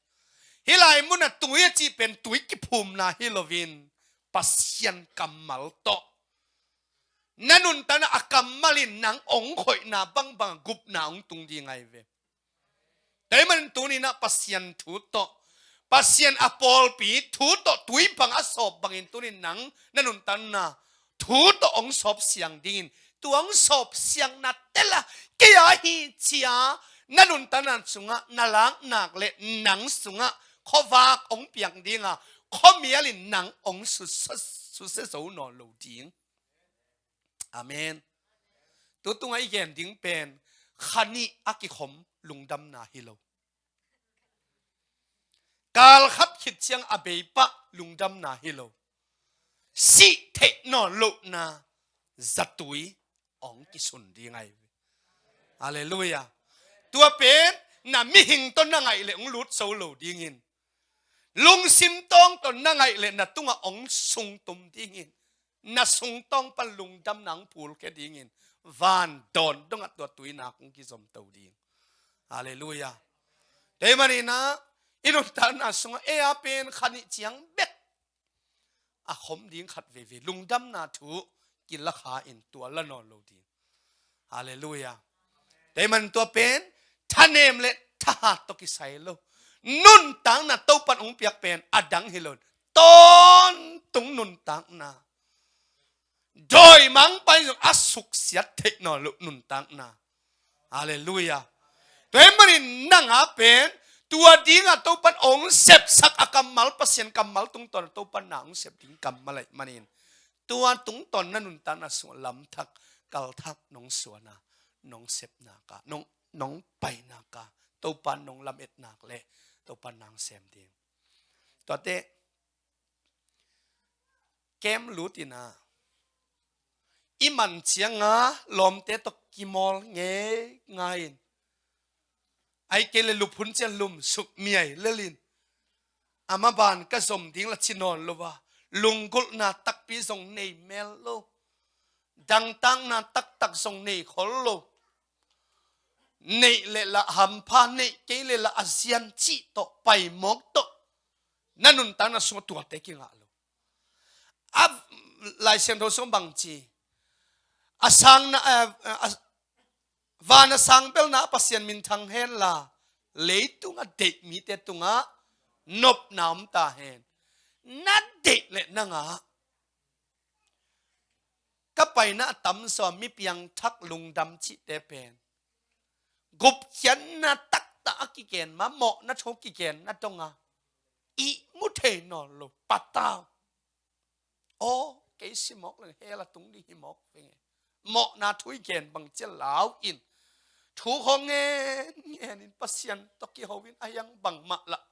Hih lai munah tui a cih pen tui kiphumna hi loin Pasian kammal tawh na nuntakna a kammal in nang ong khoihna bangbang gupna ong tung ding ahi ve. Tua ahih manin tuninah Pasian thu tawh, Pasian a pawlpi thu tawh tui bang a sawp bangin tunin nang na nuntakna thu tawh ong sawp siang dingin, tua ong sawp siangna tela kei a hi ci-a na nuntakna sungah na lak nak le nang sungah khuavak ong piang dinga khuamial in nang ong susia, susia zo nawn lo ding. Amen. Tu tungah i gen ding pen kha nih a kikhom lungdamna hi lo. Kal khat khit ciang a bei pah lungdamna hi lo. Sih theih nawn lohna zatui ong kisun ding ahi ve. Halleluiah. Tua pen na mihing tawh na ngaih le ong lut zo lo dingin, lungsim tawng tawh na ngaih le na tungah ong sungtum dingin, na sungtawng pan lungdamna ong phulkhia dingin van dawn dongah tua tuinak ong kizomto ding. Halleluiah. Tua ahih maninah i nuntakna sungah ei a pen kha nih ciang bek a khom ding khat veve lungdamna thu kila kha in tua la nawn lo ding. Halleluiah. Tua ahih man tua pen thanem le thahat tawh kisai lo. Nuntakna Topan ong piak pen a dang hi lo. Tawntung nuntakna. Dawimangpa in zong a suksiat theih nawn loh nuntakna. Halleluiah. Tua ahih manin nang a pen tua dingah Topan ong sepsak a kammal, Pasian kammal tungtawn Topan na ong sep ding kammal ahih manin tua tungtawn na nuntakna sungah lamthak kalthak nong suana, nong sepna ka, nong, nong paina ka, Topan nong lametnak le Topan nang sem ding. Tuate kem lut inah i man cianga lawmte tawh kimawl ngeingai in, ahih kei le luphun ciang lumsuk miai lelin, a maban ka zom ding la ci nawn lo a, lunggulhna takpi zong nei mel lo, dangtakna taktak zong nei khol lo. Neih le lah hampha, neih kei le lah a zian cih tawh, paimawk tawh na nuntakna sungah tuate kingah lo. A Lai Siangtho sung bang ci, a sangna, a, a, van a sang belna ah Pasian minthang henla, leitung a deih mite tungah nopna om ta hen. Na deih le nangah ka paina a tamzaw mi piangthak lungdam cihte pen gupkhiatna taktak a kigen ma, mawhna thu kigenna donga ihmu thei nawn lo, patau. Aw, kei si mawk leng hell a tung ding hi mawk venge. Mawhna thu i gen bang cia lau in, thu khawng ngen ngen in Pasian tawh kiho in a hiang bangmah lah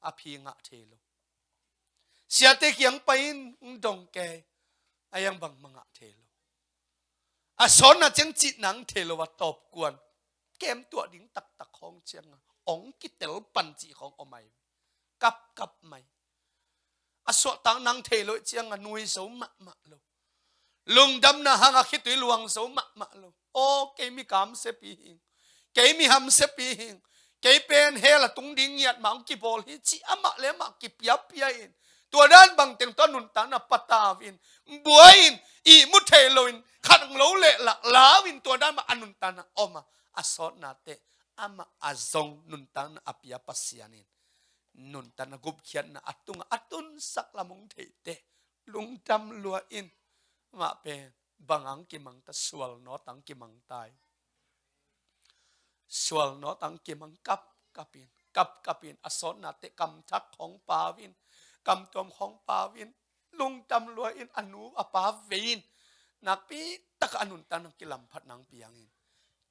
a phi ngah thei lo. Siate kiang pai in, ong dong kei, a hiang bangmah ngah thei lo. A sawnna ciang cih nang thei lo a tawpkuan. kem tuah ding taktak khawng cianga ong kitel pan cih khawng om ai. Kapkap mai. A suahtak nang thei loh cianga nui zo mahmah lo. Lungdamna hanga khitui luang zo mahmah lo. Aw, kei mi kamsiapi hing, kei mi hamsiapi hing, kei pen hell a tung ding ngiat mah hong kibawl hi, ci amah le amah kipiapia in. Tua dan bangteng tawh a nuntakna patau in, buai in, ihmu thei loin, khat lo leh lah lau in, tua dan mah a nuntakna om a, a sawtna teh amah a zong nuntakna a pia Pasian in nuntakna gupkhiatna a tungah a tunsak lam hong theih teh lungdam lua in. Mah pen bang ang kimang ta, sual nawt ang kimang ta hi. Sual nawt ang kimang, kapkap in, kapkap in, a sawtna teh kamthak khawng pau in, kamtuam khawng pau in, lungdam lua in, a nu a pa vei in, nakpi taka a nuntakna kilamphat nang piang in.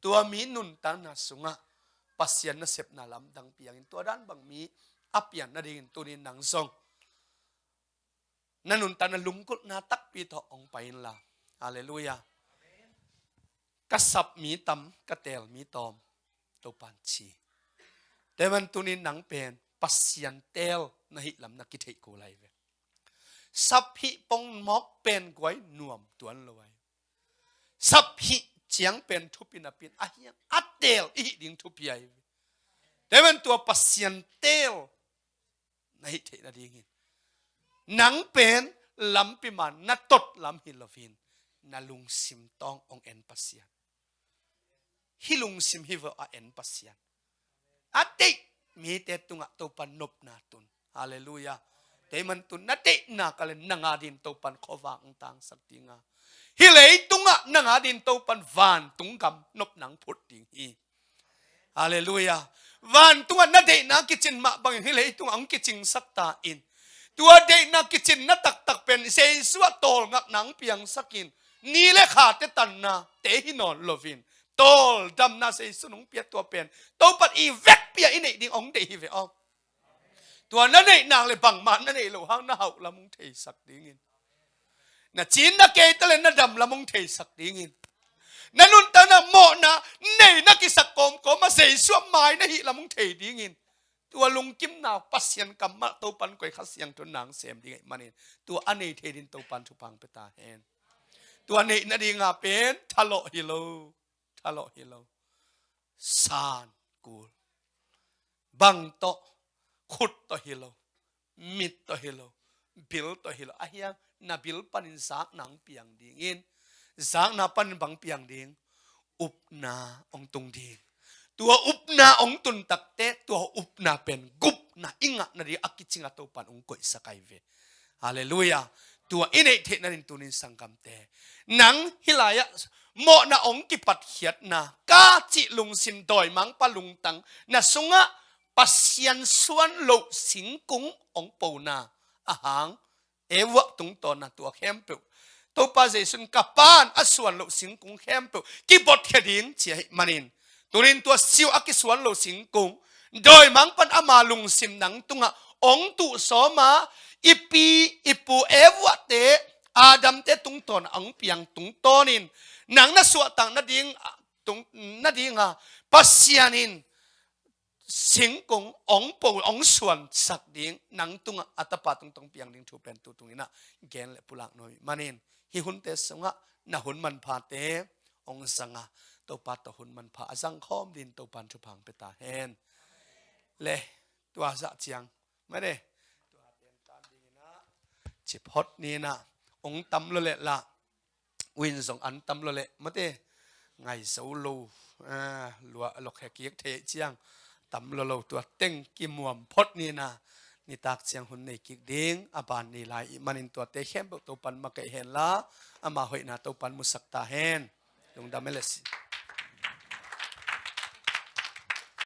Tua mi nuntakna sungah Pasian nasepna lamdang piang in, tua dan bang mi a pian nadingin tuni nang zong na nuntakna lunggulhna takpi tawh hong pai inla. Halleluiah. Ka sap mi tam, ka teel mi tawm, Topan ci. Tua ahih manin tuni nang pen Pasian teel na hih lam na kitheih kul lai ve. Sap hih pongmawk pen guai nuam tuan lo ai. Sap hih ciang pen thupi napi in, a hiang a teel i hih ding thupi ai ve. Tua ahih manin tua Pasian teel na hih theih nadingin nang pen lampi man na tot lam hi loin, na lungsim tawng hong en Pasian. Hih lungsim hi ve, a en Pasian. A deih mite tungah Topan nopna tun. Halleluiah. Tua ahih manin tun na deihna ka le nang adingin Topan khuavak hong tangsak ding a, hih leitungah nang adingin Topan vantung gam nopna hong phut ding hi. Halleluiah. Vantungah na deihna kicin mah bangin hih leitungah hong kicingsak ta in. Tua deihna kicinna taktak pen Jesu a tawlngakna hong piangsak in, ni le khate tanna te hi nawn loin, tawldamna Jesu in hong pia, tua pen Topan i vekpi-a i neih ding hong deih hi ve aw. Tua na neih nak le bangmah na neih loh hang na hauh lam hong theisak dingin, na cin na kei ta le na dam lam hong theisak dingin, na nuntakna mawhna nei na kisak kawmkawm a Jesu a mai na hih lam hong thei dingin, tua lungkimna Pasian kammal Topan koi Kha Siangtho in nang sem ding ahih manin, tua a nei thei dingin Topan thupha hong pia ta hen. Tua neih nadinga pen thalawh hi lo, thalawh hi lo. San kul. Bang tawh, khut tawh hi lo, mit tawh hi lo, bil tawh hi lo. A hiang na bil panin zakna hong piang dingin, zakna panin bang piang ding, upna hong tung ding. Tua upna hong tun takteh, tua upna pen gupna i ngah nading a kicing a Topan hong koihsak ai ve. Halleluiah. Tua i neih theih nadingin tunin sanggamte, nang hih lai-ah mawhna hong kipatkhiatna, ka cih lungsim dawimangpa lungtang na sungah Pasian suan loh singkung hong pona a hang, Eva tungtawn a tua khempeuh Topa Jesu in ka Pa'n a suan loh singkung khempeuh kibotkhia ding ci ahih manin, tunin tua siu a kisuan loh singkung dawimangpa'n ama lungsim nang tungah hong tuh sawm a, i pi i pu Eva te, Adam te tungtawn a hong piang tungtawnin, nang na suahtak nading, tung, nadinga Pasian in singkung hong po, hong suansak ding, nang tungah a Tapa tungtawnin piang ding thu pen tu tungin ah gen le pulak nuam ahih manin, hih hunte sungah na hun manphate hong zang a, Topa tawh hun manpha a zang khawm dingin Topan thupha hong pia ta hen. Le, tua zah ciang, mate, tua tentan dingin ah, cip hot ni in ah, hong tam lo le lah, uin zong an tam lo le, mate, ngai zo lo, ah, lua lok he kik thei ciang, tam lo lo, tua teng kimuam phot ni in ah, nitak ciang hun nei kik ding a ban ni lai ahih manin, tuate khempeuh Topan makaih hen la, ama hoihna Topan musak ta hen. Lungdam e le si.